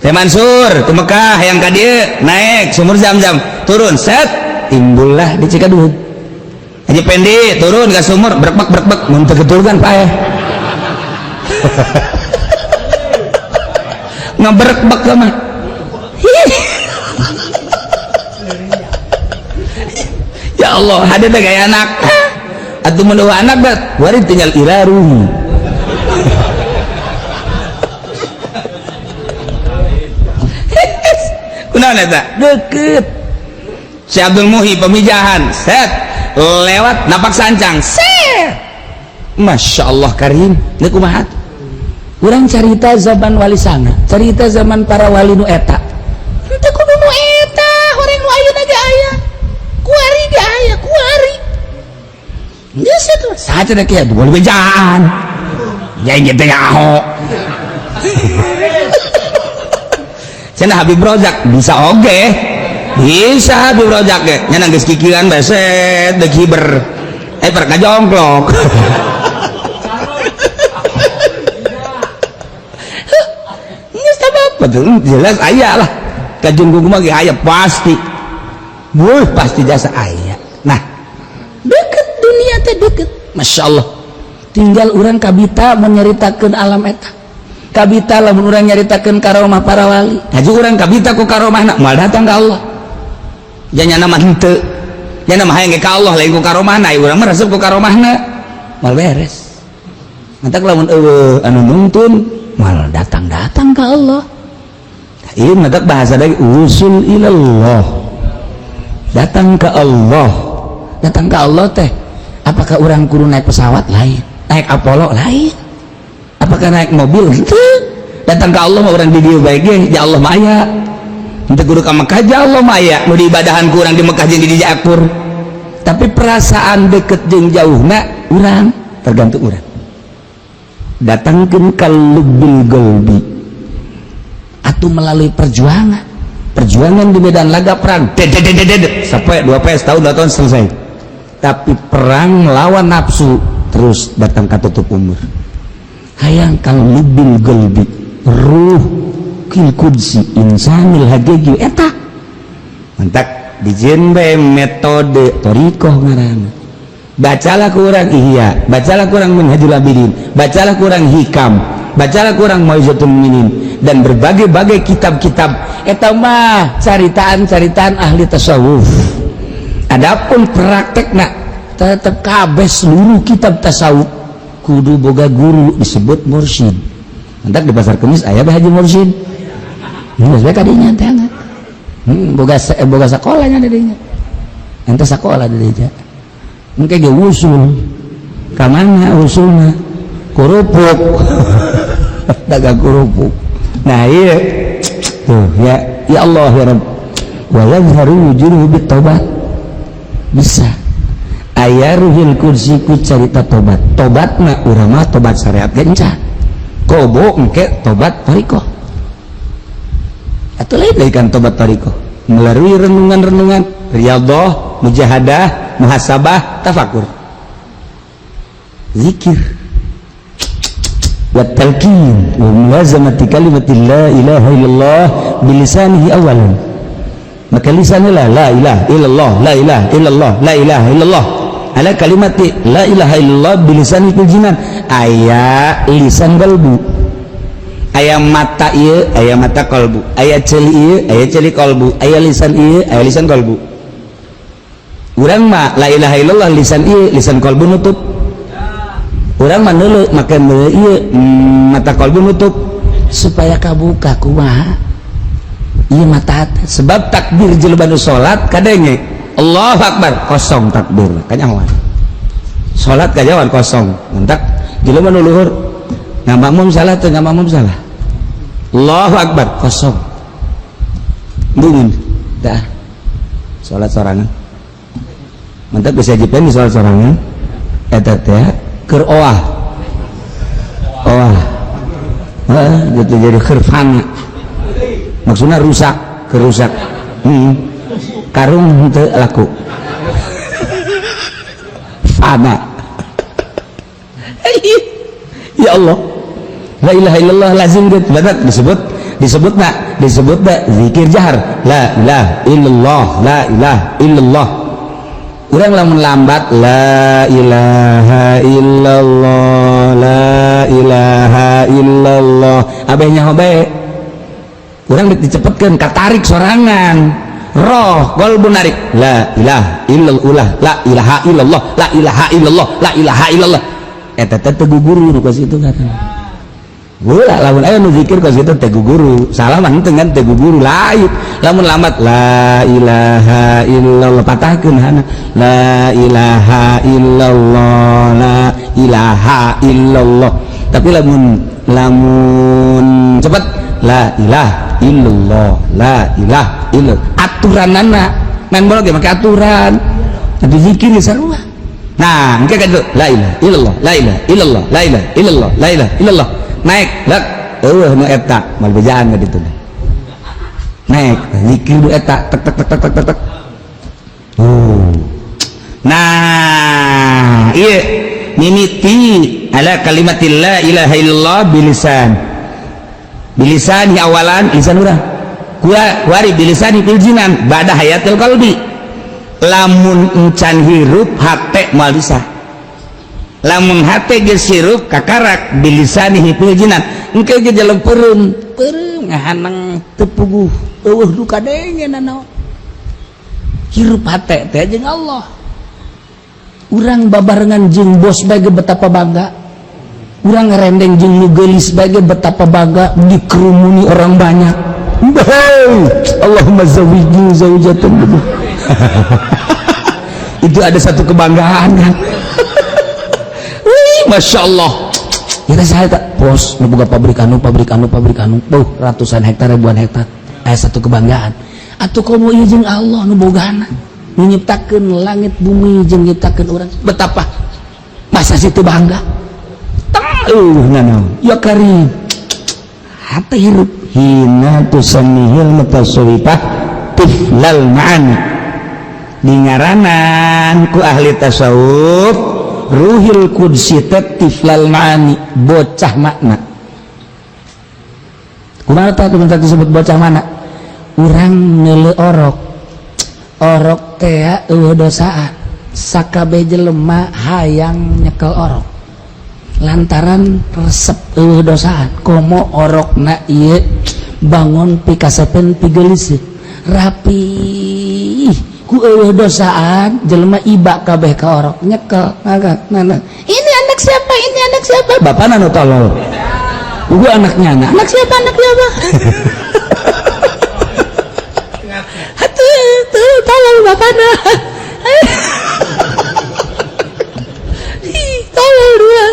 Teh Mansur ke Mekah yang ka dieu naik sumur Zam-Zam, turun set timbullah di Cikadut. Haji Pendi turun ke sumur berbek berbek mun teu ketulungan paeh. Ngaberekbek mah. Ya Allah, ada teh gaya anak. Atuh mun eueuh anak bet, wari tinggal iraruh. Kunaon eta? Deket. Si Abdul Muhi pemijahan, set lewat napak sancang, set. Masya Allah karim, ini kumaha? Urang carita zaman wali sanga, carita zaman para wali nu eta. Henteu kudu nu eta, horeng nu ayeuna ge aya. Kuari ge aya, kuari. Geus atuh, saha cenah kieu boleh bejaan. Ya ieu teh nyaho. Cenah Habib Rozak bisa oge. Bisa Habib Rozak ge, nya geus kikiran beset deuk hiber. Eh per kajongklok. Betul, jelas ayah lah kajunggung mah ge aya pasti. Wuh, pasti jasa aya. Nah, deket dunia teh deket. Masya Allah. Tinggal urang kabita mun nyaritakeun alam eta. Kabita lamun urang nyaritakeun karomah para wali. Haji urang kabita ku karomahna moal datang ka Allah. Janyana mah henteu. Janyana mah hayang ge ka Allah lain ku karomahna, urang mah resep ku karomahna. Moal beres. Mantak lamun eueuh anu nungtun moal datang-datang ka Allah. Ini maka bahasa dari usul ilallah, datang ke Allah, datang ke Allah teh. Apakah orang kudu naik pesawat lain, naik Apollo lain, apakah naik mobil? Gitu. Datang ke Allah mah orang di dieu bae ge, ya Allah maya. Henteu kudu ka Mekah ya Allah maya, nu diibadahan ku urang di Mekah jeung di Jakur. Tapi perasaan deket jeung jauhna urang tergantung urang. Datangkeun ka lubbil qalbi. Atau melalui perjuangan, perjuangan di medan laga perang, sampai 2 PS tahun 2 tahun selesai. Tapi perang melawan nafsu terus datang ke tutup umur. Hayang kalau lubil galbi ruh kil kudsi insanil hagegi eta. Mantak dijieun bae metode thariqah ngaranna. Bacalah kurang Ihya, bacalah kurang Minhajul Abidin, bacalah kurang Hikam, bacalah kurang Mau'izatul Mukminin dan berbagai-bagai kitab-kitab eta mah caritaan-caritaan ahli tasawuf. Adapun praktekna tetep kabeh seluruh kitab tasawuf kudu boga guru disebut mursyid. Mantak di pasar Kemis aya bae Haji Mursyid. Geus bae kadinya teh. Boga sakolanya di dinya. Ente sakola di dinya. Engke ge usul. Ka mana usulna? Kerupuk. Dagang kerupuk. Nah iya tuh ya, ya Allah ya Rabb. Wa yadhharu wujuduhu bit-taubat. Bisa aya ruhil kursi ku carita tobat. Tobatna urang mah tobat syariat ge encan. Kobo engke tobat thariqah. Atuh lain deui kan tobat thariqah. Melalui renungan-renungan, riyadhah, mujahadah, muhasabah, tafakur. Zikir. Wa talqin wa mulazamati kalimati la ilaha illallah bilisanihi awalan. Maka lisannya la ilaha illallah, la ilaha illallah, la ilaha illallah. Ala kalimati la ilaha illallah bilisani fil jinan. Aya lisan qalbu. Aya mata ieu, aya mata qalbu. Aya ceuli ieu, aya ceuli qalbu. Aya lisan ieu, aya lisan qalbu. Urang mah la ilaha illallah lisan ieu, lisan qalbu nutup. Urang mah neuleu make neuleu ieu, mata qalbu nutup supaya kabuka kumaha ieu mata hate. Sebab takbir jelema nu salat kadenge Allahu Akbar kosong takbir kanyahoan. Salat kanyahoan kosong. Mentak jelema nu luhur ngamakmum salah teu ngamakmum salah. Allahu Akbar kosong. Bungun dah. Salat sorangan. Mentak bisa jipen di salat sorangan eta teh keur oah. Oah. Heeh, gitu jadi khirfana. Maksudnya rusak, kerusak. Karung henteu laku. Fana. Ya Allah. La ilaha illallah lazim gitu. Benar disebut disebutna zikir jahar. La ilaha illallah, la ilaha illallah. Urang lamun lambat la ilaha illallah, la ilaha illallah. Abeh nyaho bae. Urang dicepetkeun katarik sorangan. Roh qalbu narik. La ilaha illallah, la ilaha illallah, la ilaha illallah, la ilaha illallah. Eta teh teu guguru nu kos kitu kan. Ulah lamun aya nu zikir kos kitu teh guguru. Salah mah henteu kan teh guguru lain. Lamun lamat la ilaha illallah patahkeun hana. La ilaha illallah, la ilaha illallah. Tapi lamun lamun cepet la ilaha illallah, la ilaha illallah. Aturanana main bola ge make aturan. Tapi zikir ge sarua. Nah, engke kan la ilaha illallah, la ilaha illallah, la ilaha illallah, la ilaha illallah. Naik lek eueuh nu eta mal bejaan ka ditu. Naik zikir nu eta tek tek tek tek tek tek. Nah, ieu mimiti ala kalimatil la ilaha illallah bilisan. Bilisani awalan lisan urang. Kuari bilisani fil jinan ba'da hayatil qalbi. Lamun encan hirup hate moal bisa. Lamun hate geus hirup kakarak bilisani fil jinan. Engke ge jelem peureum, peureum ngahanang teu puguh, eueuh nu kadenge nanaon. Hirup hate teh jeung Allah. Urang babarengan jeung bos bae ge betapa bangga. Urang ngerendeng jeung nu geulis bae ge betapa bangga dikerumuni orang banyak. Hey, Allahumma zawijni zaujatan. Itu ada satu kebanggaan kan. Wih, Masya Allah. Ya saya tak bos nu boga pabrik anu, pabrik anu, pabrik anu, ratusan hektar, ribuan hektar. Aya satu kebanggaan. Atuh komo ieu jeung Allah nu bogana. Nu nyiptakeun langit bumi jeung nyiptakeun urang. Betapa masa situ bangga. Tang nanaon. Ya karim. Hate hirup hina tusammihil mutasawwifah tiflal ma'ani. Dingaranan ku ahli tasawuf ruhil qudsi tiflal ma'ani, bocah makna. Kumaha tah teh disebut bocah mana? Urang neuleu orok. Orok teh eueuh dosaan. Sakabeh jelema hayang nyekel orok. Lantaran resep eueuh dosaan. Komo orokna ieu bangun pikasepen pigeulis rapi ku eueuh dosaan jelema iba kabeh ka orok nyekel ngagak nana. Ini anak siapa? Ini anak siapa? Bapana nu tolol. Gua anaknya anak. Anak siapa? Anak siapa? Atuh tuh tolol bapana. Tolol dua.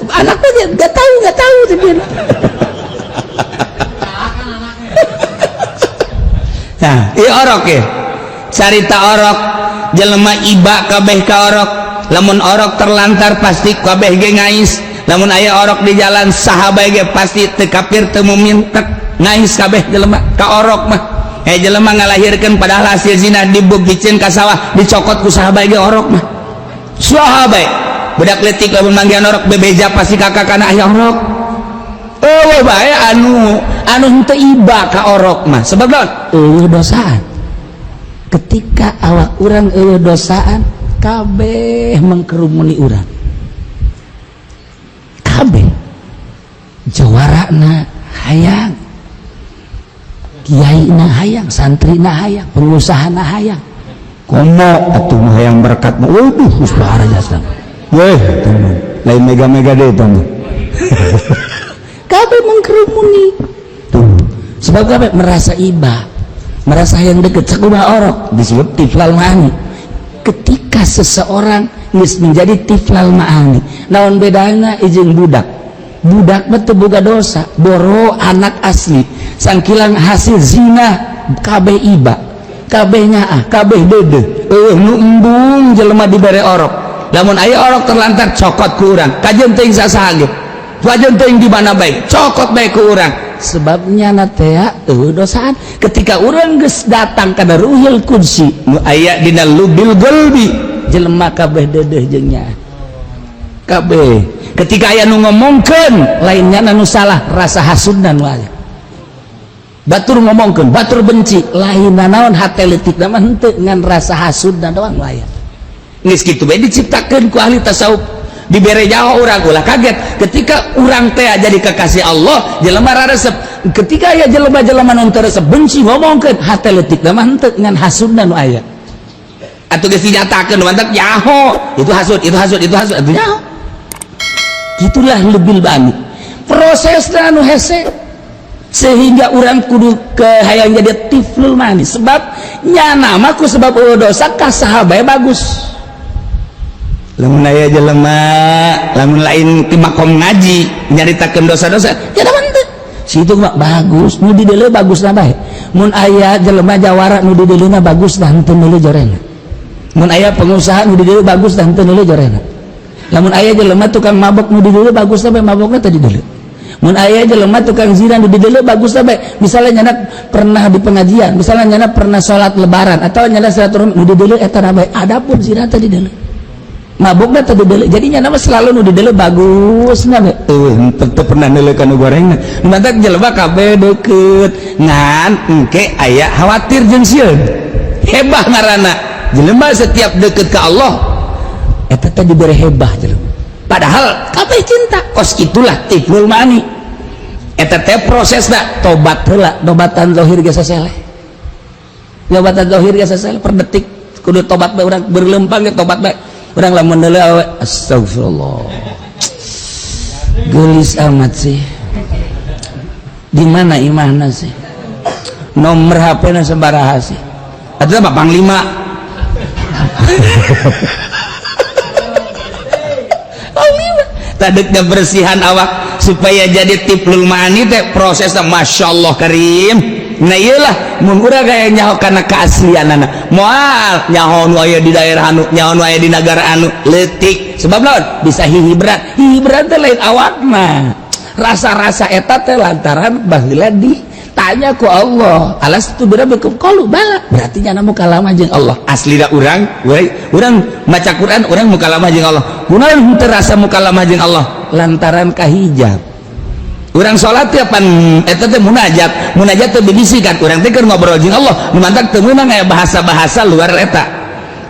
Anaknya enggak tahu dia. Nah, ieu orok ya. Carita orok jelema iba kabeh ka orok. Lamun orok terlantar pasti kabeh ge ngais. Lamun aya orok di jalan saha bae ge pasti teu kafir teu mukmin tek ngais kabeh jelema ka orok mah. Jelema ngalahirkeun padahal hasil zina dibugicin ka sawah dicokot ku saha bae ge orok mah. Saha bae budak leutik lamun manggihan orok bebeja pasti kakak kana aya orok. Eueuh bae anu anu henteu iba ka orok mah sebab naon? Eueuh dosaan. Ketika awak urang eueuh dosaan kabeh mengkerumuni urang. Kabeh jawarana hayang, kiaina hayang, santrina hayang, pengusahana hayang. Komo atuh mah hayang berkat mah. Waduh, geus bahara jasa. Weh, teman, lain mega-mega deh teman. Kabeh mengkerumuni. Tuh, sebab kabeh merasa iba, merasa yang deket sakumaha orok disebut tiflal ma'ani. Ketika seseorang geus menjadi tiflal ma'ani, naon bedana jeung budak? Budak mah teu boga dosa, boro anak asli, sangkilang hasil zina kabeh iba, kabeh nyaah, kabeh deudeuh. Eueuh nu embung jelema dibere orok. Lamun aya orok terlantar cokot ku urang, kajeun teuing sasaha ge. Kajeun teuing di mana bae, cokot bae ku urang. Sebabnya na teh eueuh dosaan. Ketika urang geus datang kana ruhil qudsi nu aya dina lubil qalbi, jelema kabeh deudeuh jeung nyaah. Kabeh. Ketika aya nu ngomongkeun lainnya nu salah, rasa hasudna nu aya. Batur ngomongkeun, batur benci, lain naon hate leutik mah henteu ngan rasa hasudna doang nu aya. Geus kitu bae diciptakeun ku ahli tasawuf. Dibere nyawa urang ulah kaget ketika urang teh jadi kekasih Allah, jelema raresep Ketika aya jelema-jelema nu teu resep benci ngomongkeun hate leutik mah henteu ngan hasudna nu aya. Atuh geus dinyatakeun mantap nyaho, itu hasud, itu hasud, itu hasud, atuh nyaho. Gitulah lebih bani. Prosesna anu hese sehingga orang kudu ke hayang jadi tiflul manis sebab nyana mah ku sebab eueuh dosa ka saha bae bagus. Lamun aya jelema lamun lain ti makom ngaji nyaritakeun dosa-dosa ya mah si itu mah bagus nu dideuleu bagusna bae. Mun aya jelema jawara nu dideuleuna bagus dah henteu meuli jorena. Mun aya pengusaha nu dideuleu bagus dah henteu meuli jorena. Lamun aya jelema tukang mabok nu dideuleu bagus bae mabokna teh dideuleu. Mun aya jelema tukang zina nu dideuleu bagus bae. Misalnya nyana pernah di pengajian, misalnya nyana pernah sholat lebaran atau nyana silaturahmi nu dideuleu eta bae. Adapun zina teh dideuleu. Mabokna teh dideuleu. Jadi nyana mah selalu nu dideuleu bagus na bae. Eueuh teu pernah neuleuh ka nu gorengna. Mantak jelema kabeh deukeut ngan engke aya khawatir jeung sieun. Hebah ngaranna. Jelema setiap deukeut ka Allah eta teh dibere hebah jelema. Padahal kabeh cinta kos itulah tiflul mani. Eta teh prosesna tobat heula, tobatan zahir geus saseleh. Tobatan zahir geus saseleh per detik kudu tobat bae urang berlempang ge tobat bae. Urang lamun deuleu awe astagfirullah. Geulis amat sih. Di mana imahna sih? Nomor HP-na sabaraha sih? Atuh mah panglima. Tadek kebersihan awak supaya jadi tiflul mani teh prosesna masyaallah karim. Nah iyalah mun urang kaya nyaho kana keaslianana moal nyaho nu aya di daerah anu nyaho nu aya di nagara anu leutik sebab naon bisa hibrat hibrat teh lain awakna rasa-rasa eta teh lantaran baheula ditanya ku Allah alastu birabbikum qalu bala berarti nyana mukalamah jeung Allah aslina urang urang maca Quran urang mukalamah jeung Allah kunaon henteu rasa mukalamah jeung Allah lantaran kahijab urang salat teh pan eta teh munajat munajat teh bisikan urang teh keur ngobrol jeung Allah nu mantak teu meunang aya bahasa-bahasa luar eta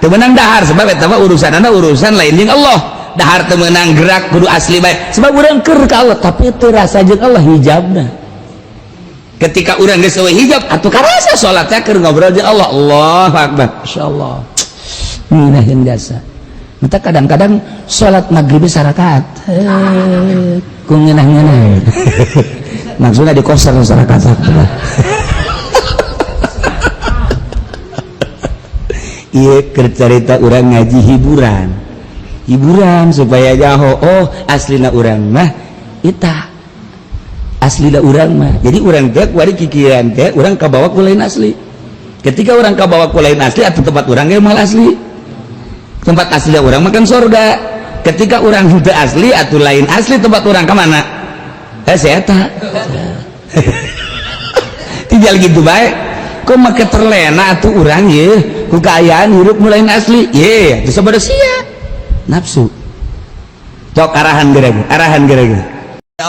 teu meunang dahar sebab eta mah urusanana urusan lain jeung Allah dahar teu meunang gerak kudu asli bae sebab urang keur ka Allah tapi teu rasa jeung Allah hijabna ketika urang geus eueuh hijab atuh karasa salatnya keur ngobrol jeung Allah Allahu akbar insyaallah ngeunaheun jasa mata kadang-kadang salat maghrib sarakaat ku ngeunah-ngeunah maksudna di kosan sarakaat ieu keur carita urang ngaji hiburan hiburan supaya jaho oh aslina urang mah eta aslina urang mah jadi urang teh kuari kikiran teh urang kabawa ku lain asli ketika urang kabawa ku lain asli atau tempat urang ge moal asli tempat asli urang makan sorga ketika urang henteu asli atau lain asli tempat urang ka mana si eta tinggal gitu bae kok make terlena atuh urang ye ku kaayaan hirup nu lain asli ye geus sabada sia nafsu tok arahan gereg arahan gereg ya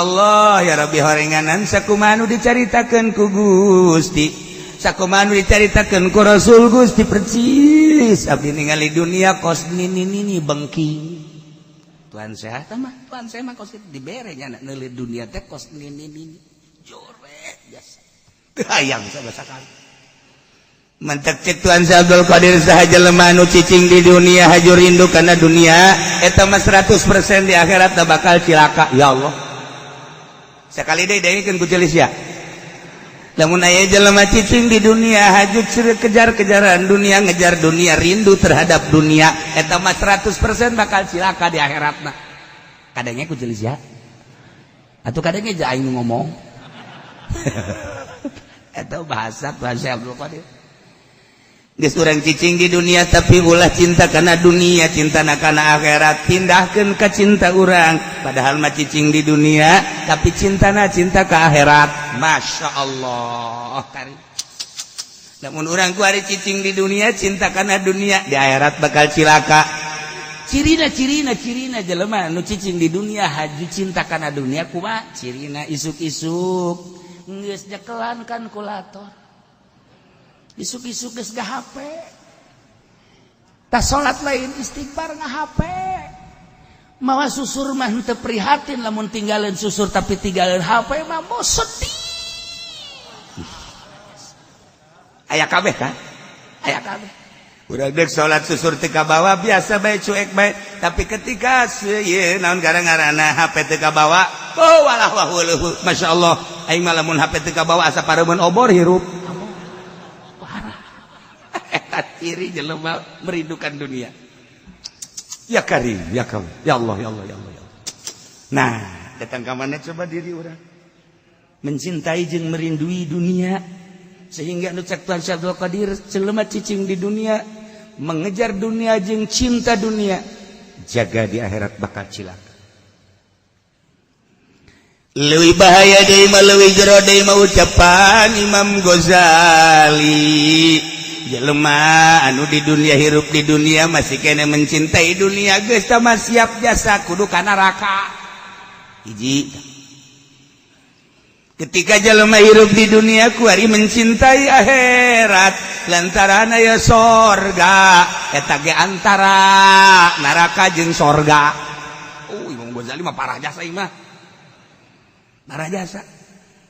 Allah ya Rabbi horenganan sakumaha nu dicaritakeun ku Gusti sakumaha nu dicaritakeun ku Rasul Gusti percis abdi ningali dunia kos nini nini bengking Tuhan sehat mah Tuhan saya mah kos dibere nya neuli dunia teh kos nini nini jore biasa teu hayang sabasakali mantak cek Tuhan Abdul Qadir saha jelema nu cicing di dunia haju rindu kana dunia eta mah 100% di akhirat bakal cilaka ya Allah sekali deui dengekeun ku celis ya lamun aya jelema cicing di dunia haju kejar-kejaran dunia ngejar dunia rindu terhadap dunia eta mah 100% bakal cilaka di akhiratna kadangnya ku celis ya atuh kadangnya aja aing ngomong eta bahasa Tuhan Abdul Qadir geus urang cicing di dunia tapi ulah cinta kana dunia cinta kana akhirat pindahkeun ka cinta urang padahal mah cicing di dunia tapi cintana cinta ka akhirat Masya Allah karim lamun urang ku ari cicing di dunia cinta kana dunia di akhirat bakal cilaka cirina cirina cirina jelema nu cicing di dunia haju cinta kana dunia kumaha cirina isuk-isuk geus nyekelan kan kulator isuk-isuk geus ga HP tah salat lain istighfar nga HP mawa susur mah henteu prihatin lamun tinggalin susur tapi tinggalin HP mah mau sedih Aya kabeh kan? Aya kabeh. Urang dek salat susur teu kabawa, biasa bae, cuek bae. Tapi ketika ieu naon gara-garana HP teu kabawa, oh walah wah weuh, masyaallah, aing mah lamun HP teu kabawa asa pareumeun obor hirup. Parah. Eta ciri jelema merindukan dunia. Ya Karim, ya Karim, ya Allah, ya Allah, ya Allah, ya Allah. Nah, datang ke mana coba diri urang? Mencintai jeung merindui dunia sehingga nu cek Tuhan Syekh Abdul Qadir, jelema cicing di dunia, mengejar dunia jeung cinta dunia, jaga di akhirat bakal cilaka. Leuwih bahaya deui mah, leuwih jero deui mah, ucapan Imam Ghazali, jelema anu di dunia, hirup di dunia, masih kene mencintai dunia, geus tah mah siap jasa kudu ka neraka. Hiji, ketika jelema hirup di dunia kuari mencintai akhirat lantaran aya sorga, eta ge antara neraka jeung sorga. Oh, Imam Ghazali mah parah jasa ieu mah, parah jasa.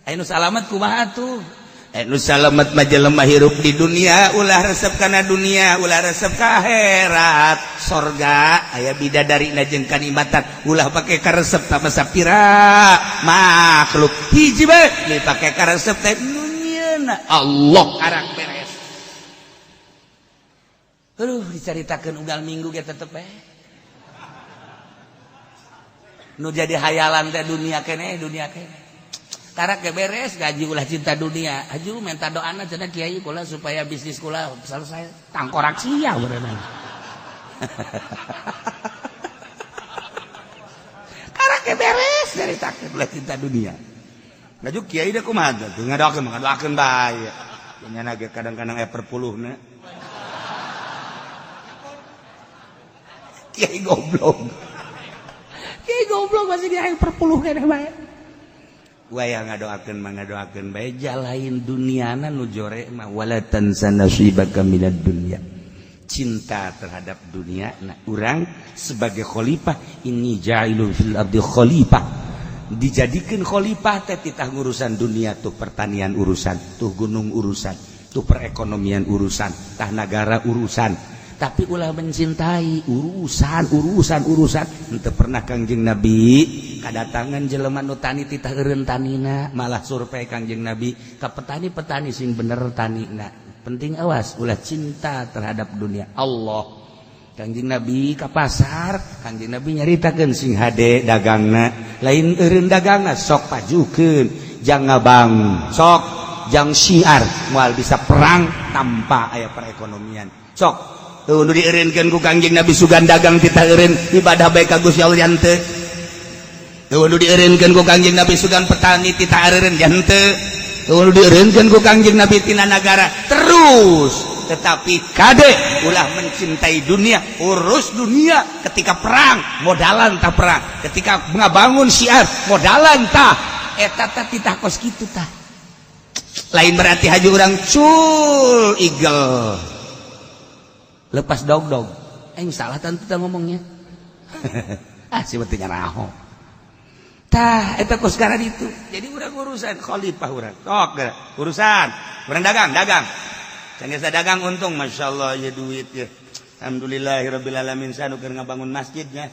Aya nu salamet kumaha tuh? Anu salamet mah jelema hirup di dunia ulah resep kana dunia, ulah resep ka akhirat. Sorga aya bidadari na jeung kanikmatan, ulah pake karesep tama sapira makhluk. Hiji bae dipake karesep teh nu nyieuna Allah, karak beres. Aduh, dicaritakeun unggal minggu ge tetep bae nu jadi hayalan teh dunia keneh, dunia keneh. Karak ge beres gaji, ulah cinta dunia. Aju minta doana cenah, kiai kula supaya bisnis kula selesai. Tangkorak sia berenang. Karak ge beres caritakeun ulah cinta dunia. Ngaju kiai deh kumaha tuh, ngadoakeun ngadoakeun bae. Nya ge kadang-kadang aya perpuluhna. Kiai goblok. Kiai goblok masih di aya perpuluh keneh bae. Waya ngadoakeun mah ngadoakeun bae, jalain duniana nu jore mah wala tansa nasibaka minad dunya. Cinta terhadap dunia. Nah, urang sebagai khalifah, ini ja'ilun fil ardi khalifah. Dijadikeun khalifah teh titah ngurusan dunia tuh, pertanian urusan, tuh gunung urusan, tuh perekonomian urusan, tah nagara urusan. Tapi ulah mencintai urusan urusan urusan. Henteu pernah Kangjeng Nabi kadatangan jelema nu tani titah eureun tanina, malah survei Kangjeng Nabi ka petani-petani sing bener tanina. Penting awas ulah cinta terhadap dunia. Allah Kangjeng Nabi ka pasar, Kangjeng Nabi nyaritakeun sing hade dagangna, lain eureun dagangna, sok pajukeun, jang ngabang, sok jang syiar, moal bisa perang tanpa aya perekonomian. Sok tuh nu dieureunkeun ku Kangjeng Nabi sugan dagang titah eureun ibadah bae ka Gusti Allah henteu. Tuh nu dieureunkeun ku Kangjeng Nabi sugan petani titah eureun henteu. Tuh nu dieureunkeun ku Kangjeng Nabi tina nagara terus. Tetapi kade ulah mencintai dunia, urus dunia ketika perang modalan tah perang, ketika ngabangun syiar modalan tah eta tah titah kos kitu tah. Lain berarti haji urang cul igel lepas dog-dog. Aing salah tentu tah ngomongnya. Ah, si betulnya raho. Tah eta kos sekarang itu. Jadi urang urusan khalifah urang. Sok urusan. Urang dagang, dagang. Can geus dagang untung, masyaallah ya duit ya. Alhamdulillahirabbil alamin, sanu keur ngabangun masjidnya.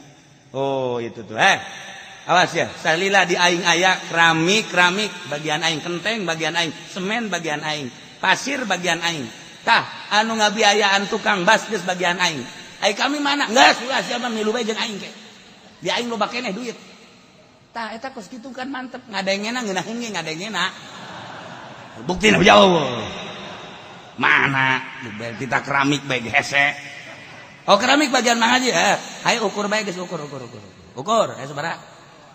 Oh, itu tuh. Awas ya, salila di aing aya keramik, keramik bagian aing, kenteng bagian aing, semen bagian aing, pasir bagian aing. Tah, anu ngabiayaan tukang bas geus bagian aing. Ai kami mana? Geus ulah sia mah milu bae jeung aing ke. Di aing loba keneh duit. Tah eta kos kitu kan mantep, ngadengena ngeunaheun ge ngadengena. Buktina jauh. Mana? Kita keramik bae hese. Oh, keramik bagian Mang Haji. Hayu ukur bae geus, ukur ukur ukur. Ukur, aya sabaraha?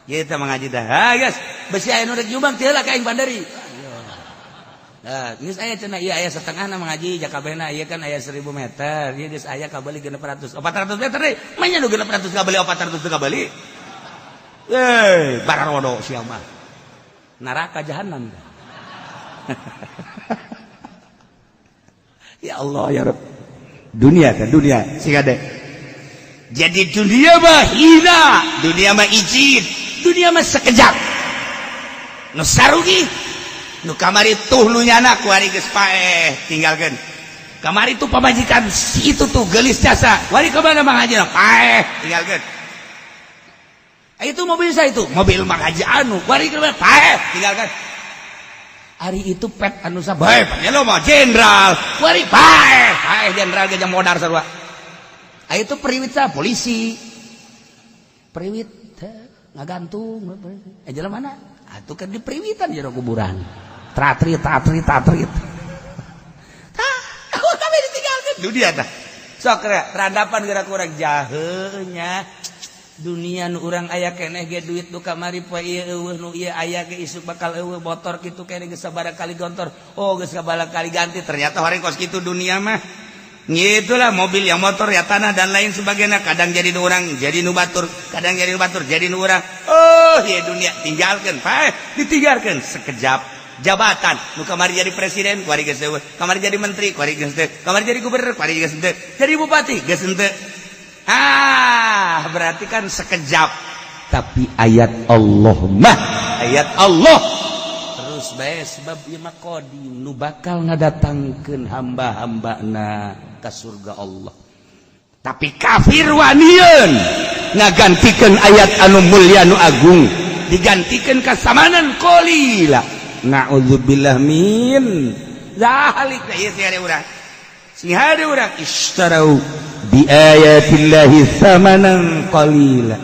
Ieu teh Mang Haji dah. Ha geus, besi aya nu rek nyumbang teu heula ka aing bandari. Nah, geus aya cenah ieu aya setengahna Mang Haji jakabehna ieu kan aya 1000 meter. Ieu geus aya kabeli 600. 400 meter deui. Manya nu 600 kabeli 400 teu kabeli. Eh, bararodo sia mah. Neraka jahanam. Ya Allah ya Rabb. Dunia kan dunia sing ade. Jadi dunia mah hina, dunia mah izin, dunia mah sekejap. Nu sarugi Nu kamari tuh nu nyana, kuari geus paeh, tinggalkeun. Kamari tuh pamajikan si itu tuh gelis jasa, wari kemana Mang Haji? Paeh, tinggalkeun. Itu mobil saya, itu mobil Mang Haji anu, wari kemana? Paeh, tinggalkan. Ari itu pet anu sabae ya lo mah jenderal, wari paeh, paeh jenderal ge modar sarua. Ah, itu periwit sa polisi, periwit ngagantung eh jalan mana atuh kan di periwitan jero kuburan, tratrit tatrit tatrit. Tah, aku kami ditinggalkan dunia. Tah, sok radapan gerak kurang jahenya dunia. Nu urang aya keneh ge duit nu kamari, poe ieu eueuh, nu ieu aya ge isuk bakal eueuh. Motor kitu keneh geus sabaraha kali gontor, oh, geus sabaraha kali ganti. Ternyata horeng kos kitu dunia mah. Itulah mobil yang motor ya, tanah dan lain sebagainya. Kadang jadi nu urang, jadi nu batur, kadang jadi nu batur, jadi nu urang. Oh ya, dunia tinggalkan, paeh, ditinggalkan sekejap. Jabatan nu kamari jadi presiden, kuari geus eueuh. Kamari jadi menteri, kuari geus teu. Kamari jadi gubernur, kuari geus teu. Jadi bupati geus henteu. Ah, berarti kan sekejap. Tapi ayat Allah mah ayat Allah terus bae, sebab ieu mah qadim, nu bakal ngadatangkeun hamba-hambana ka surga Allah. Tapi kafir wanian ngagantikeun ayat anu mulia, nu agung, digantikan ka samanan qalila. Na'udzubillah min zalik. Ieu sing hade urang, sing hade urang, ishtarau bi ayatillahi samanan qalila.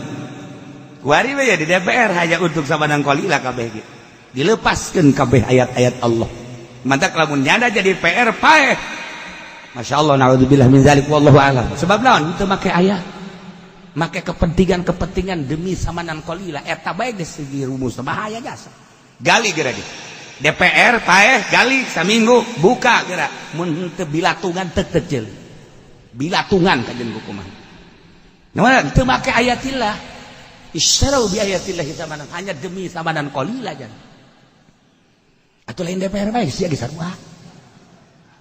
Kuari we ya di DPR hanya untuk samanan qalila, kabeh ge dilepaskeun kabeh ayat-ayat Allah. Mantak lamun nyanda jadi PR, paeh. Masya Allah, na'udzubillah min zalik, wallahu a'lam. Sebab naon? Itu make ayat, make kepentingan-kepentingan demi samanan qalila. Eta bae geus segi rumus bahaya jasa. Gali geura di DPR, paeh, gali saminggu, buka geura. Mun teu bilatungan, teu teu bilatungan kajen hukuman. Nah, teu make ayatillah. Istarau bi ayatillahi samanan, hanya demi samanan qalila jan. Atuh lain DPR bae sia ge, sarua.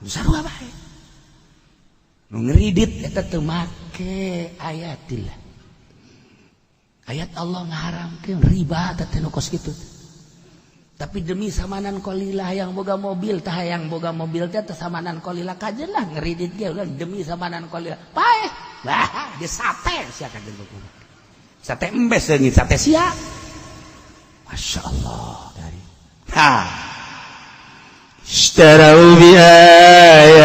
Sarua bae. Nu ngeridit eta teu make ayatillah. Ayat Allah ngaharamkeun riba teh nu kos kitu. Tapi demi samanan qalila, yang boga mobil tah, yang boga mobil teh samanan qalila, kajen lah ngeridit ge demi samanan qalila. Paeh. Wah, di sate sia kajen hukuman. Sate embes leungit sate sia. Masya Allah dari. Ha. اشتروا بآيات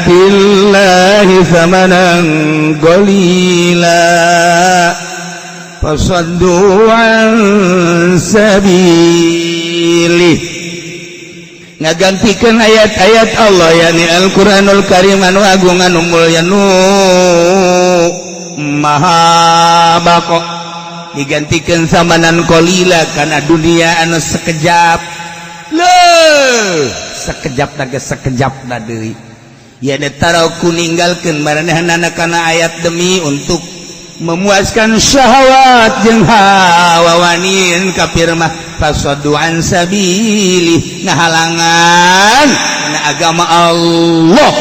الله ثمنا قليلا فصدوا عن سبيله. Ngagantikan ayat-ayat Allah, yakni Al-Qur'anul Karim anu agung, anu mulya, nu maha bako, digantikan samanan qalila karena dunia anu sekejap. Leuh, sekejap naga, sekejap na deui ya. Taraku ninggalkeun maranehna kana ayat demi untuk memuaskan syahwat jeung hawa. Wanian kafir mah fasaddu an sabili, ngahalangan na agama Allah.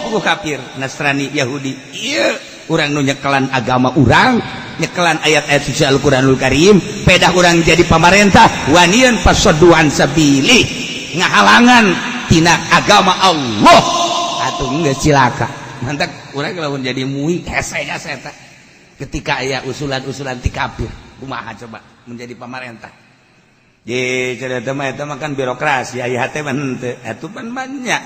Geus kafir Nasrani Yahudi ieu, urang nu nyekelan agama urang, nyekelan ayat-ayat suci Al-Qur'anul Karim, pedah urang jadi pamarentah, wanian fasaddu an sabili, ngahalangan tina agama Allah. Atuh geus cilaka. Mantap urang lamun jadi MUI, hese jasa eta ketika aya usulan-usulan ti kafir. Kumaha coba menjadi pamarentah di cerita mah? Eta mah kan birokrasi, aya hate mah henteu atuh pan banyak.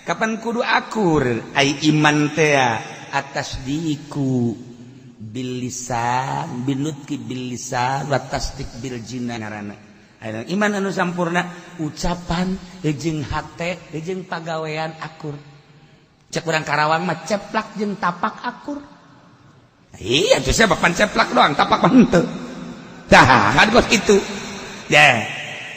Kapan kudu akur ai iman teh? Atas diku bil lisan, binutki bil lisan wa tasdik bil jinan ngaranna. Iman anu sampurna ucapan jeung hate jeung pagawean akur. Cek urang Karawang mah, ceplak jeung tapak akur. Iya tuh, siapa pan ceplak doang, tapak mah henteu. Dah kan kos kitu ya,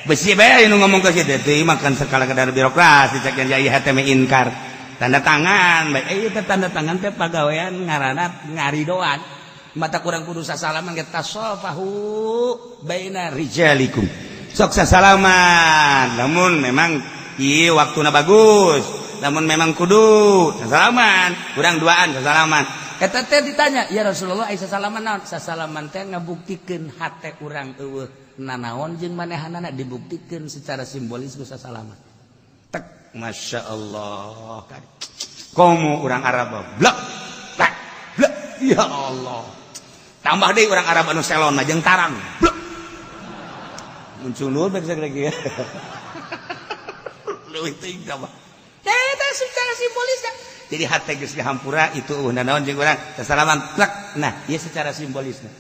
besi bae nu ngomong ke situ teh makan sekala kadar birokrasi. Cek yang jaya hate mah inkar, tanda tangan bae. Eh, teh tanda tangan teh pagawean ngaranna ngaridoan. Mata kurang kudu sasalaman ge, tasofahu baina rijalikum, sok sasalaman. Namun memang ieu waktuna bagus, namun memang kudu sasalaman, kurang duaan sasalaman. Eta teh ditanya, "Ya Rasulullah, ai sasalaman naon?" Sasalaman teh ngabuktikeun hate urang eueuh. Nanaon jeung manehanana dibuktikan secara simbolis ku sasalaman. Tek, Masya Allah. Komo urang Arab, blek blek blek, ya Allah. Tambah deui urang Arab anu selon mah jeung tarang, blek. Muncul nu bae lagi ya. Leuwih teuing tambah. Eta secara simbolis. Jadi hate geus dihampura itu nanaon jeung urang sasalaman, plek. Nah, ieu secara simbolisna.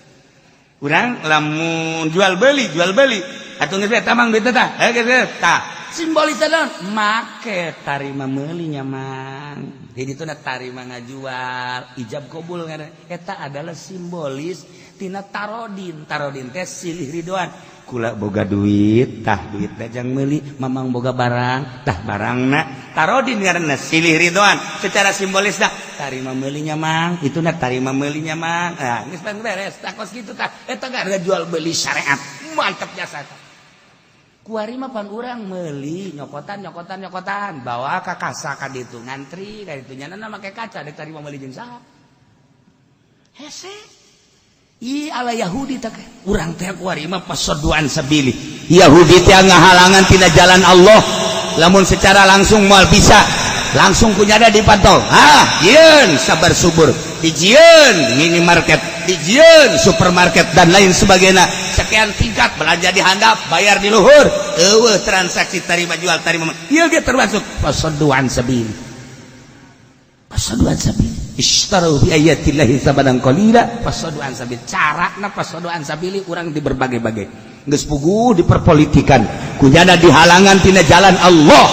Urang lamun jual beli atuh geus tamang duit tah. Eh, geus tah. Simbolis naon? Make tarima meuli nya, Mang. Jadi itu tarima ngajual, ijab kabul ngaranna. Eta adalah simbolis tina tarodin. Tarodin teh silih ridoan. Kula boga duit, tah duit jang meuli, mamang boga barang, tah barangna. Tarodin ngaranna silih ridoan. Secara simbolis dah tarima meulinya, Mang. Itu na tarima meulinya, Mang. Nah, geus beres, tah kos kitu tah. Eta ada jual beli syariat. Mantap jasa eta. Kuari mah pan urang meuli nyokotan nyokotan nyokotan, bawa ka kasa ka ditu, ngantri ka ditu, nyana make kaca dek tarima meuli jeung saha. Hese. Ih, ala Yahudi tak urang teh kuari mah فصدوا عن سبيل. Yahudi teh ngahalangan tina jalan Allah. Lamun secara langsung moal bisa, langsung kunyada dipantau. Ah, yeun sabar subur, dijieun minimarket, dijieun supermarket dan lain sebagainya. Sekian tingkat belanja di handap, bayar di luhur. Eueuh transaksi tarima jual tarima. Ieu ge termasuk فصدوا عن سبيل. فصدوا عن سبيل. اشتروا بآيات الله ثمنا قليلا فصدوا عن سبيل. Carana فصدوا عن سبيل urang di berbagai-bagai. Geus puguh diperpolitikan. Kunyana dihalangan tina jalan Allah.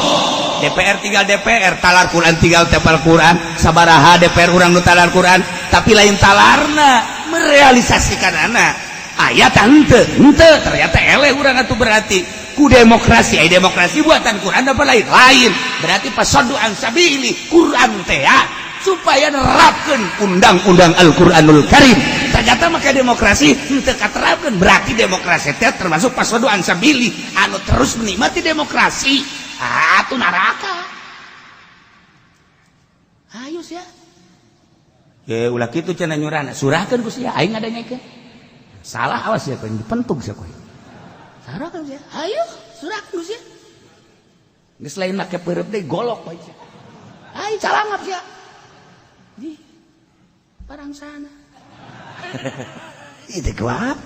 DPR tinggal DPR, talar Quran tinggal tepal Quran, sabaraha DPR urang nu talar Quran, tapi lain talarna merealisasikan anak. Ayat henteu, henteu ternyata eleh urang atuh berarti ku demokrasi, ai demokrasi buatan Quran apa lain? Lain. Berarti فصدوا عن سبيل Quran teh ya, supaya nerapkeun undang-undang Al-Qur'anul Karim. Ternyata maka demokrasi henteu katerapkeun, berarti demokrasi teh termasuk فصدوا عن سبيل anu terus menikmati demokrasi. Ah, tuh neraka. Ayo sia. Ya ulah kitu cenah nyurana, surahkeun ku sia, aing ngadengekeun. Salah awas ya kowe dipentung sia kowe. Surahkeun sia. Ayo, surahkeun ku sia. Geus lain make peureub deui, golok kowe sia. Ayo calangap sia. Di parang sana. Itu kuat.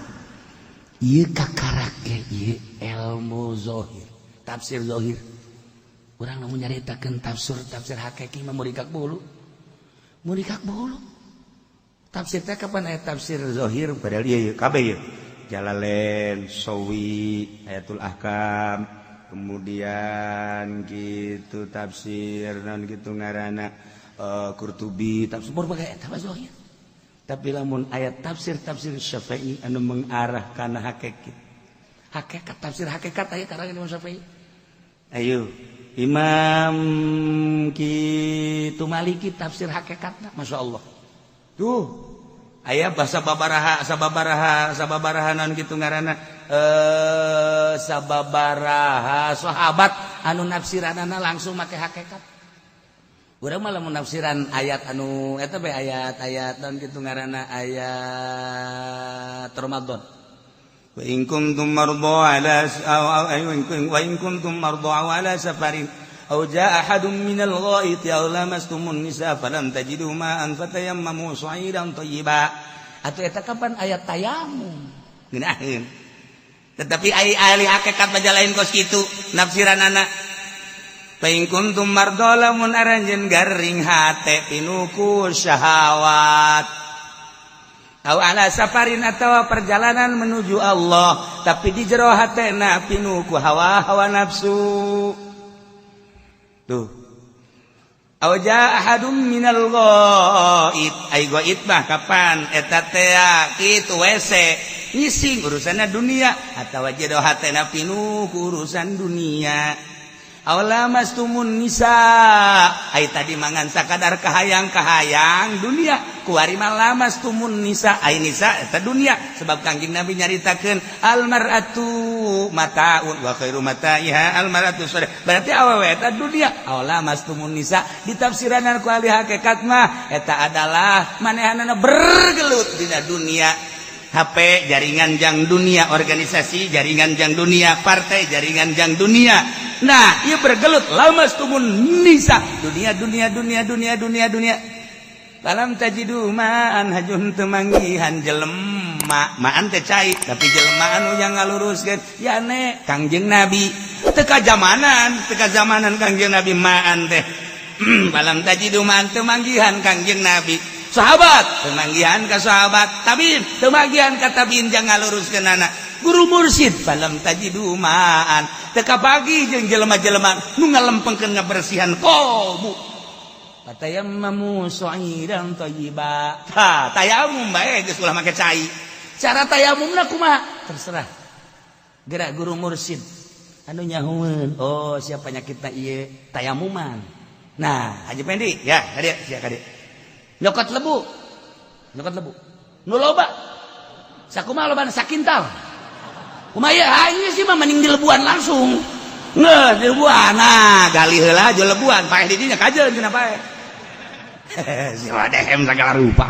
Ieu kakarak ge ieu ilmu zohir, tafsir zohir. Urang lamun nyaritakeun tafsir tafsir hakiki mah murikak bulu. Murikak bulu. Tafsir teh kapan aya tafsir zohir padahal ieu kabeh ieu. Jalalain, Sawi, Ayatul Ahkam, kemudian gitu tafsir non gitu ngaranna Qurtubi, tafsir berbagai eta mah zohir. Tapi lamun ayat tafsir tafsir Syafi'i anu mengarah kana hakikat. Hakikat tafsir hakikat aya karangan Imam Syafi'i. Ayo Imam kitu Maliki tafsir hakikatna Masya Allah. Tuh aya bahasa babaraha sababaraha sababaraha naon kitu ngaranna sababaraha sahabat anu nafsiranana langsung make hakikat. Urang mah lamun nafsiran ayat anu eta bae ayat-ayat naon kitu ngaranna ayat Ramadan. وإن كنتم مرضى على وإن كنتم مرضى على سفر أو جاء أحد من الغائط أو لامستم النساء فلم تجدوا ماء فتيمموا صعيدا طيبا. Atau eta kapan ayat tayamum ngeunaheun, tetapi ai ahli hakikat mah lain kos kitu nafsiranana. فإن كنتم مرضى lamun aranjeun garing hate pinuku syahwat أو على سفر atau perjalanan menuju Allah, tapi di jero hatena pinuh ku hawa hawa nafsu tuh. أو جاء أحد من الغائط, ai ghaid mah kapan eta teh kitu WC ngising urusanna dunia atawa jero hatena pinuh ku urusan dunia. أو لامستم النساء, ai tadi mangan sakadar kahayang-kahayang dunia, kuari mah لامستم النساء, ai nisa eta dunia, sebab Kangjeng Nabi nyaritakeun المرأة متاع وخير متاعها المرأة الصالحة, berarti awewe eta dunia. أو لامستم النساء ditafsiranan ku ahli hakikat mah eta adalah manehanana bergelut dina dunia. HP jaringan jang dunia, organisasi jaringan jang dunia, partai jaringan jang dunia. Nah, ieu bergelut lamastumun nisa, dunia dunia dunia dunia dunia dunia. Falam tajidu ma'an hajun teu manggihan jelema, ma'an teh cai tapi jelema anu yang ngaluruskeun yane Kangjeng Nabi. Teu kajamanan, teu kajamanan Kangjeng Nabi ma'an teh. Falam tajidu ma'an teu manggihan Kangjeng Nabi. Sahabat teu manggihan ka sahabat, tabiin teu manggihan ka tabiin jang ngaluruskeun anak. Guru mursyid falam tajidu ma'an teu kapagi jeung jelema-jelema nu ngalempengkeun ngabersihan qalbu. Fatayammamu sha'idan thayyiba. Tah, tayamum bae geus ulah make cai. Cara tayamumna kumaha? Terserah. Gerak guru mursyid anu nyahueun, oh siapa penyakitna ieu tayamuman. Nah, Haji Pendi, ya, kadieu sia kadieu. Nyokot lebu. Nyokot lebu. Nu loba. Sakumaha lobana sakintal. Kumaha ieu aing sih mah mending dilebuan langsung. Nggak, dilebuan. Nah, gali heula jo lebuan, paeh di dinya kajeun cenah paeh. Si dehem segala rupa.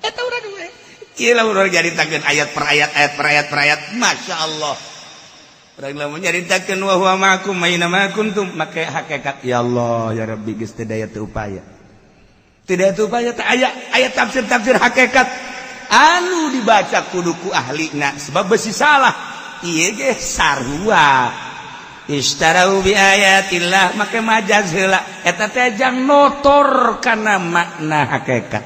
Eta urang we. Ieu lah urang nyaritakeun ayat per ayat, ayat per ayat per ayat. Masya Allah. Urang lamun nyaritakeun wa huwa ma'akum aina ma kuntum make hakikat ya Allah ya Rabbi geus teu daya teu upaya. Tidak teu upaya teh aya ayat tafsir-tafsir hakikat anu dibaca kudu ku ahlina sebab besi salah. Ieu ge sarua. Ishtarau bi ayatillah make majaz heula eta teh jang notor kana makna hakikat.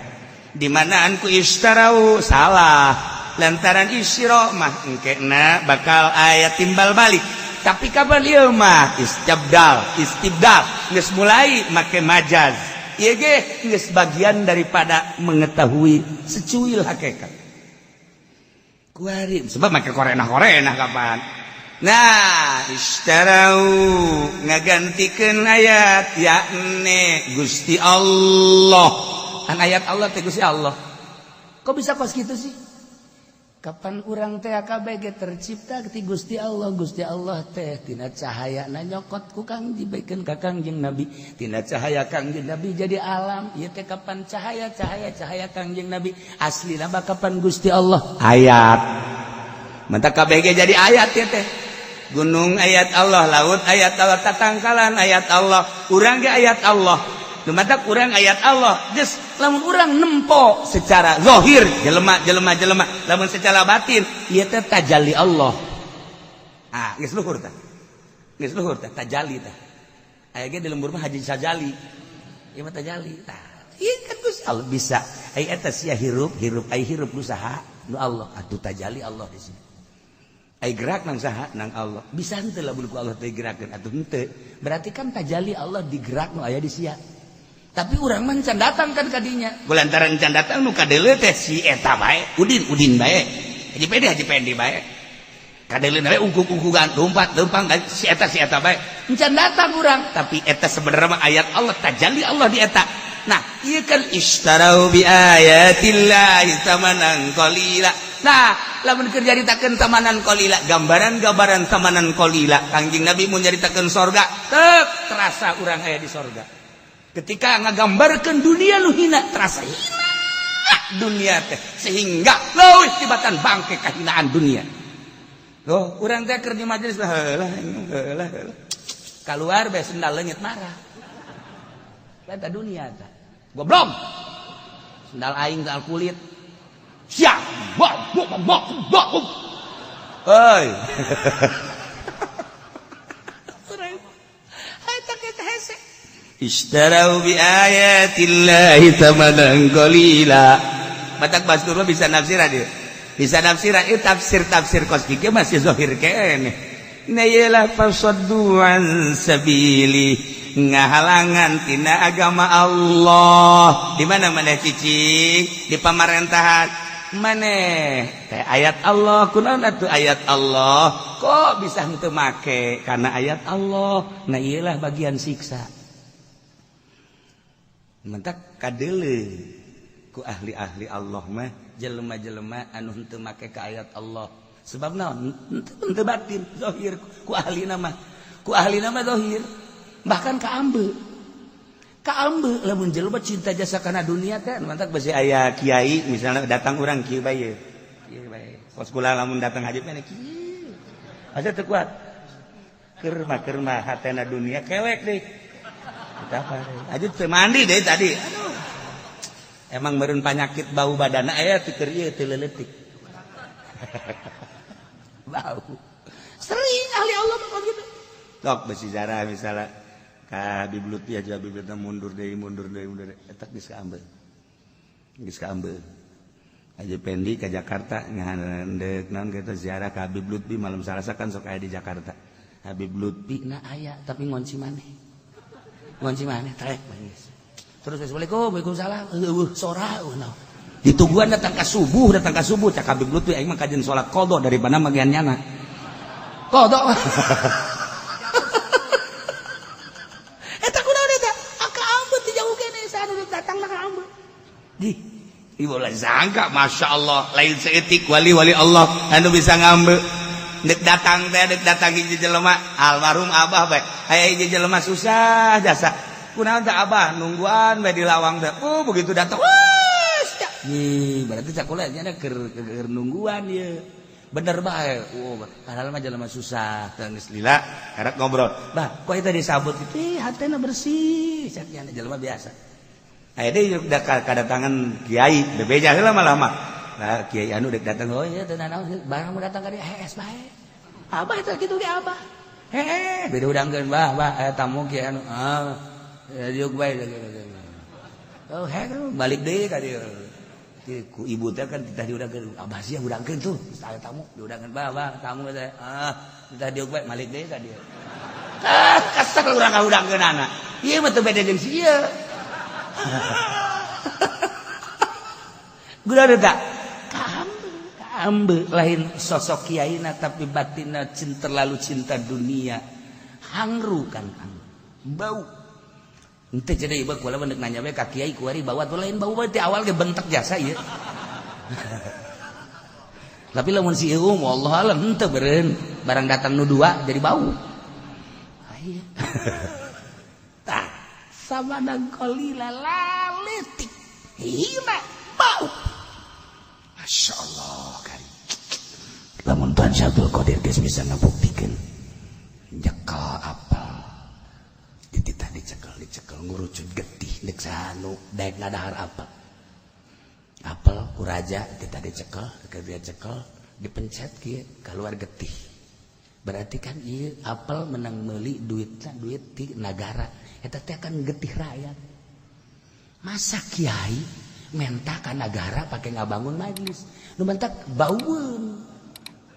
Di manaan ku ishtarau salah lantaran isyra mah engkena bakal aya timbal balik. Tapi kapan ieu mah istibdal, istibdal geus mulai make majaz. Ieu ge geus bagian daripada mengetahui secuil hakikat. Kuari sebab make korenah-korenah kapan. Nah, ishtarau ngagantikeun ayat yakni Gusti Allah. An ayat Allah teh Gusti Allah. Kok bisa kos gitu sih? Kapan urang teh KBG tercipta ti Gusti Allah, Gusti Allah teh tina cahaya na nyokot ku Kang dibaikeun ka Kangjeng Nabi. Tina cahaya Kangjeng Nabi jadi alam. Ieu teh kapan cahaya cahaya cahaya Kangjeng Nabi aslina mah kapan Gusti Allah ayat. Mantap KBG jadi ayat ya teh. Gunung ayat Allah, laut ayat Allah, tatangkalan ayat Allah, urang ge ayat Allah. Nu matak urang ayat Allah. Geus lamun urang nempo secara zahir jelema jelema jelema, lamun secara batin ieu teh tajalli Allah. Ah, geus luhur tah. Geus luhur tah tajalli tah. Aya ge di lembur mah Haji Sajali. Ieu mah tajalli tah. Ieu kan Gusti Allah bisa. Ai eta sia hirup, hirup ai hirup nu saha? Nu Allah. Atuh tajalli Allah di sini. Ai gerak nang saha? Nang Allah. Bisa henteu lamun ku Allah teh gerakeun atuh henteu. Berarti kan tajalli Allah digerak nu aya di sia. Tapi urang mah can datang kan kadinya. Kulantaran can datang nu kadeuleu teh si eta bae, Udin Udin bae. Haji Pendi Haji Pendi bae. Kadeuleu bae ungkuk-ungkukan, lompat lempang si eta bae. Can datang urang, tapi eta sebenarnya mah ayat Allah, tajalli Allah di eta. Nah, ieu kan ishtarau bi ayatillahi tsamanan qalila. Nah, lamun keur nyaritakeun tamanan qalila, gambaran-gambaran tamanan qalila, Kangjeng Nabi mun nyaritakeun sorga, tek terasa urang aya di sorga. Ketika ngagambarkeun dunia nu hina, terasa hina dunia teh sehingga leuwih tibatan bangke kahinaan dunia. Loh, urang teh keur di majelis heula heula heula. Kaluar bae sendal leungit marah. Eta dunia teh. Goblok. Sendal aing sendal kulit. Siap. Bok bok bok bok. Hei. Eta kita hese. Ishtarau bi ayatillahi thamanan qalila. Matak Bastur mah bisa nafsiran dia. Bisa nafsiran ieu tafsir-tafsir kos kieu masih zahir keneh. Na ieu fasaddu an sabili ngahalangan tina agama Allah. Di mana maneh cicing? Di pamarentahan. Maneh teh ayat Allah kunaon atuh ayat Allah? Kok bisa henteu make karena ayat Allah? Nah ieu lah bagian siksa. Mentak kadeule ku ahli-ahli Allah mah jelema-jelema anu henteu make ka ayat Allah. Sebab naon? Henteu batin zahir ku ahli nama. Ku ahli nama zahir. Bahkan ka ambe. Kaambe lamun jelema cinta jasa kana dunia teh mantak besi aya kiai misalnya datang urang kieu bae. Kieu bae. Kos kula lamun datang haji mah kieu. Asa teu kuat. Keur mah hatena dunia kelek deui. Kita apa? Aja teu mandi deui tadi. Aduh. Emang meureun panyakit bau badana aya teu keur ieu teu leuletik. Bau. Sering ahli Allah mah gitu. Tok besi zarah misalnya ka Habib Lutfi aja Habib Lutfi mundur deui eta geus kaambeul. Geus kaambeul. Haji Pendi ka Jakarta ngahandeuk naon kitu ziarah ka Habib Lutfi malam Salasa kan sok aya di Jakarta. Habib Lutfi na aya tapi ngonci maneh. Ngonci maneh trek geus. Terus assalamualaikum, waalaikumsalam. Eueuh sora eueuh naon. Ditungguan datang ka subuh cak Habib Lutfi aing mah kajeun salat qadha daripada magian nyana. Qadha. Di ibu lah sangka masya Allah lain seetik wali-wali Allah anu bisa ngambil dek datang teh dek datang hiji jelema almarhum abah bae aya hiji jelema susah jasa kunaon teh abah nungguan bae di lawang teh oh begitu datang wah nih berarti cak kula nya keur nungguan ieu bener bae oh padahal mah jelema susah teh geus lila karek ngobrol bah kok eta disabut kitu hatena bersih cak nya jelema biasa. Aya deui kadatangan kiai bebeja heula malah mah. Nah kiai anu dek datang oh ieu teu nanaon barang mau datang ka dieu hees bae. Abah teh kitu ge abah. Heeh, beda udangkeun bah bah aya tamu kiai anu ah diuk bae. Oh heeh balik deui ka dieu. Ku ibu teh kan titah diudangkeun abah sia udangkeun tuh aya tamu diudangkeun bah bah tamu teh ah titah diuk bae balik deui ka dieu. Ah kesel urang ngaudangkeunana. Ieu mah teu beda jeung si ieu. Gula tak kaambe lain sosok kiaina tapi batinna cinta terlalu cinta dunia hangru kan bau ente jadi ieu kula mah nanya we ka kiai kuari bawa tuh lain bau teh awal ge bentek jasa ieu. Tapi lamun si ieu wallahu alam henteu beureun barang datang nu dua jadi bau. Aya. Tah sama dan kolila laletik hina bau. Masya Allah kari. Lamun Tuhan Syabdul Qadir geus bisa ngabuktikeun nyekel apel dititah dicekel ngurucut getih deuk sanu daek ngadahar apel. Apel ku raja dititah dicekel dia cekel dipencet kieu keluar getih. Berarti kan ieu apel menang meuli duitna duit ti nagara. Eta teh kan getih rakyat. Masa kiai menta ka nagara pake ngabangun majlis. Nu mentak baueun.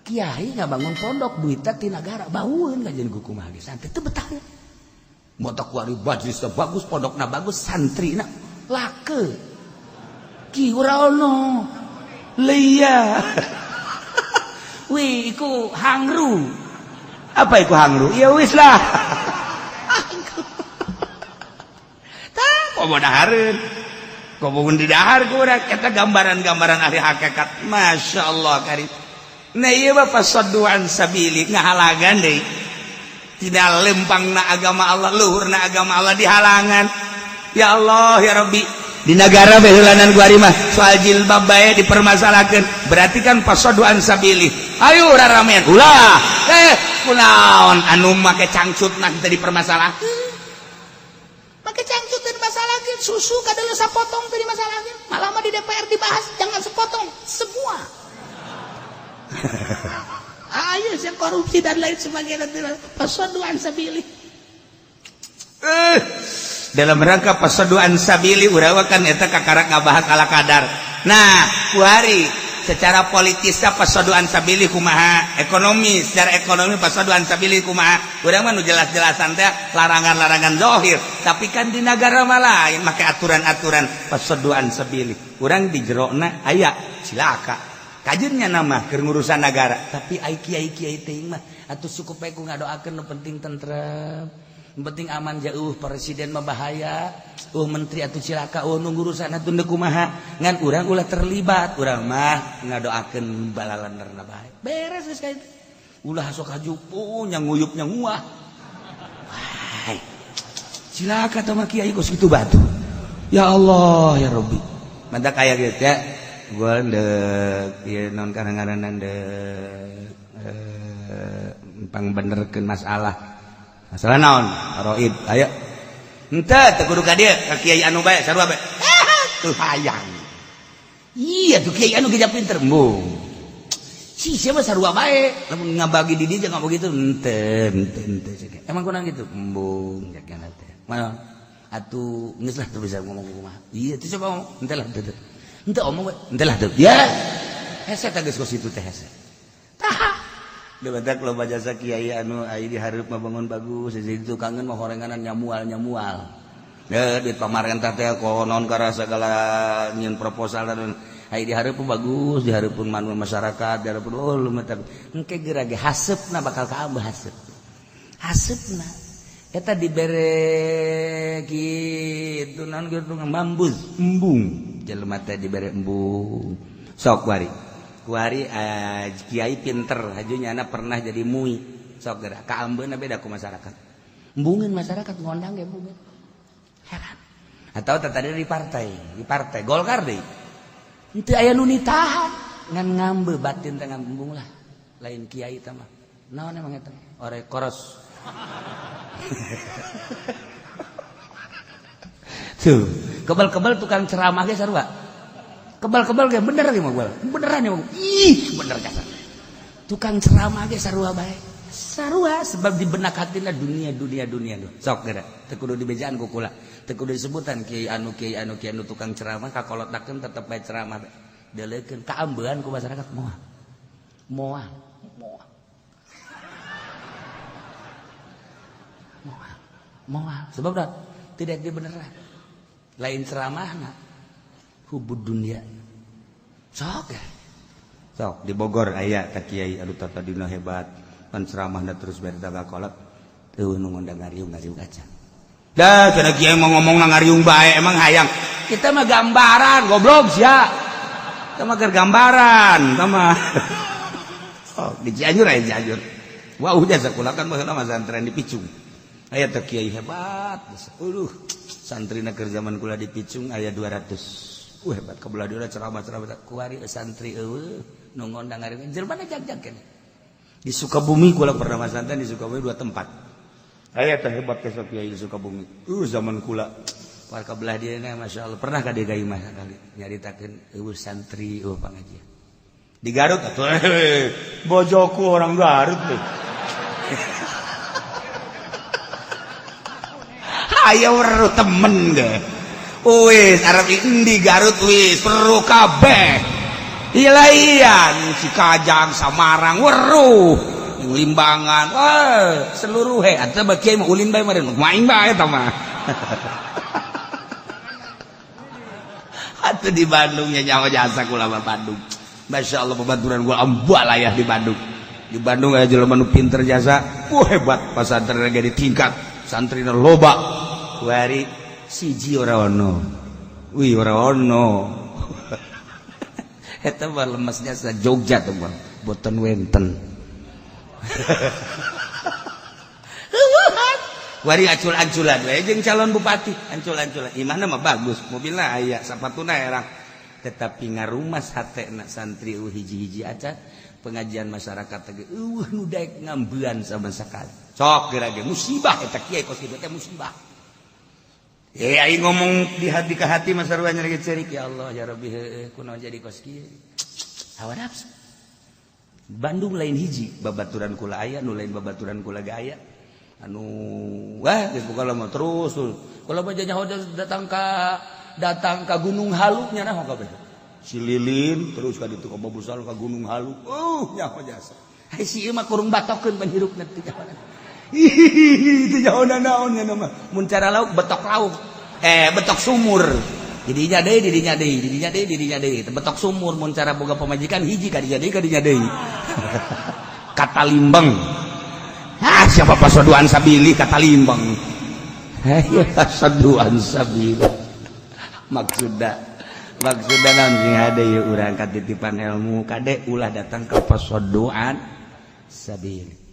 Kiai ngabangun pondok duitna ti nagara baueun kajeun ku kumaha ge santri teu betah. Motak kuari majlisna bagus, pondokna bagus, santrina lake. Ki ora ono. Leia. Wih, iku hangru. Apa iku hangru? Ya wis lah. Komo dahareun. Komo di dahar kurang eta gambaran-gambaran ahli hakikat. Masya Allah kari. Nah ieu mah fasaddu an sabili ngahalagan deui. Tidak lempangna agama Allah, luhurna agama Allah dihalangan. Ya Allah ya Rabbi. Di negara beheulanan gua mah soal jilbab bae dipermasalahkeun. Berarti kan fasaddu an sabili. Ayo raramean. Ulah. Kunaon anu make cangcutna teu dipermasalahkeun. Pakai cangcut teu dimasalahkeun, susu kadeuleung sapotong teu dimasalahkeun. Malah mah di DPR dibahas jangan sepotong, semua. Ayo sih korupsi dan lain sebagainya fasaddu an sabili. Dalam rangka fasaddu an sabili urang kan eta kakarak ngabahas ala kadar. Nah, kuari secara politisnya fasaddu an sabili kumaha, ekonomi secara ekonomi fasaddu an sabili kumaha. Urang mah nu jelas-jelasan teh larangan-larangan zahir, tapi kan di nagara mah lain make aturan-aturan fasaddu an sabili. Urang di jerona aya cilaka. Kajeunnya nama keur ngurusan nagara, tapi ai kiai-kiai teuing mah atuh cukup bae ku ngadoakeun nu penting tentrem. Nu penting aman jauh presiden mah bahaya, menteri atuh cilaka, nu ngurusan atuh deuk kumaha. Ngan urang ulah terlibat, urang mah ngadoakeun balalanderna bae. Beres geus ka itu. Ulah sok hajupu nya nguyup nya nguah. Wah. Cilaka tah mah kiai kos kitu batu. Ya Allah ya Rabbi. Mantak aya gitu ya. Gua deuk ieu naon karang-garanan deuk pangbenerkeun masalah. Masalah naon? Faraid. Ayo. Henteu teu kudu ka dieu, ka kiai anu bae sarua bae. Tuh hayang. Iya tuh kiai anu geja pinter. Embung. Si siapa sarua bae, lamun ngabagi di dieu jangan begitu. Henteu, henteu, henteu. Emang kurang gitu. Embung jakana teh. Mana? Atuh geus lah teu bisa ngomong kumaha. Iya tuh coba ngomong. Henteu lah henteu. Henteu omong we. Henteu lah teu. Ya. Hese teh geus kos kitu teh hese. Tah. Debatak loba jasa kiai anu ai di hareup mah bangun bagus, di situ kangen mah horenganan nyamual-nyamual. Deh duit pamarentah teh konon karena segala nyieun proposal dan ai di hareup bagus, di hareup manu masyarakat, di hareup oh lu mah engke geura ge haseupna bakal kaambeuh haseup. Haseupna eta dibere kitu naon kitu mambus embung jelema teh dibere embung. Sok wari. Kuari kiai pinter hajunya anak pernah jadi mui sok geura kaambeuna beda ku masyarakat embungeun masyarakat ngondang ge embungeun heran atau tadi di partai Golkar deui henteu aya nu nitahan ngan ngambe batin teh ngambung lah lain kiai teh mah naon emang eta ore koros tuh kebal-kebal tukang ceramah ge sarua kebal-kebal ge bener ge mah beneran ya ih bener jasa tukang ceramah ge sarua bae sarua sebab di benak hatina dunia dunia dunia sok geura teu kudu dibejaan ku kula teu kudu disebutan kiai anu kiai anu kiai anu tukang ceramah kakolotakeun tetep bae ceramah deuleukeun kaambean ku masyarakat moal moal moal moal moal sebab dah tidak dibeneran lain ceramahna hubud dunia sok ya sok di Bogor aya ka kiai anu tadina hebat pan ceramahna terus bari kolot eueuh nu ngondang ngariung-ngariung aja dah cenah kiai mau ngomong ngariung bae emang hayang kita mah gambaran goblok sia kita mah keur gambaran kita mah sok di Cianjur aya Cianjur wah udah sakola kan baheula mah santren di Picung aya teh kiai hebat aduh santrina keur zaman kula di Picung aya 200 hebat kebelah dia ceramah-ceramah kuari santri eueuh nu ngondang ngariung jelema jag-jag keneh di Sukabumi kula pernah masantren di Sukabumi dua tempat aya teh hebat ke kiai di Sukabumi zaman kula warga belah dieu na masyaallah pernah ka dieu ka imah sakali nyaritakeun eueuh santri eueuh pangajian di Garut atuh bojoku orang Garut tuh aya weruh temen ge wis arep endi Garut wis weruh kabeh ilaian Cikajang Samarang weruh Limbangan wah seluruh he atuh mah kiai mah ulin bae meureun maing bae eta mah atuh di Bandung nya nyawa jasa kula mah Bandung masyaallah babaturan gua ambalayah di Bandung di Bandung aya jelema nu pinter jasa wah hebat pasantren ge ditingkat santrina loba kuari siji ora ono wih ora ono eta mah lemesnya sa Jogja tuh mah boten wenten wari acul-aculan we jeung calon bupati ancul-anculan imahna mah bagus mobilna aya sapatuna erang tetapi ngarumas hatena santri eueuh hiji-hiji acan pengajian masyarakat teh eueuh nu daek ngambean sama sekali sok geura ge musibah eta kiai kos kitu teh musibah. Aing ngomong di hati ke hati mah sarua nyeri cerik ya Allah ya Rabbi heueuh kunaon jadi kos kieu hawa nafsu Bandung lain hiji babaturan kula aya nu lain babaturan kula ge aya anu wah geus pokona mah terus kula mah nyaho datang ka Gunung Halu nya naho kabeh si Lilin terus ka ditu ka Babusal ka Gunung Halu nyaho jasa ai si ieu mah kurung batokeun panghirupna teh nyaho itu jauh naon nya mah mun cara lauk betok lauk betok sumur didinya deui didinya deui didinya deui didinya deui betok sumur mun cara boga pamajikan hiji ka dinya deui kata limbeng ah siapa pasoduan sabili kata limbeng ayo pasoduan sabili maksudna naon sing hade ieu urang katitipan ilmu kade ulah datang ka pasoduan sabili.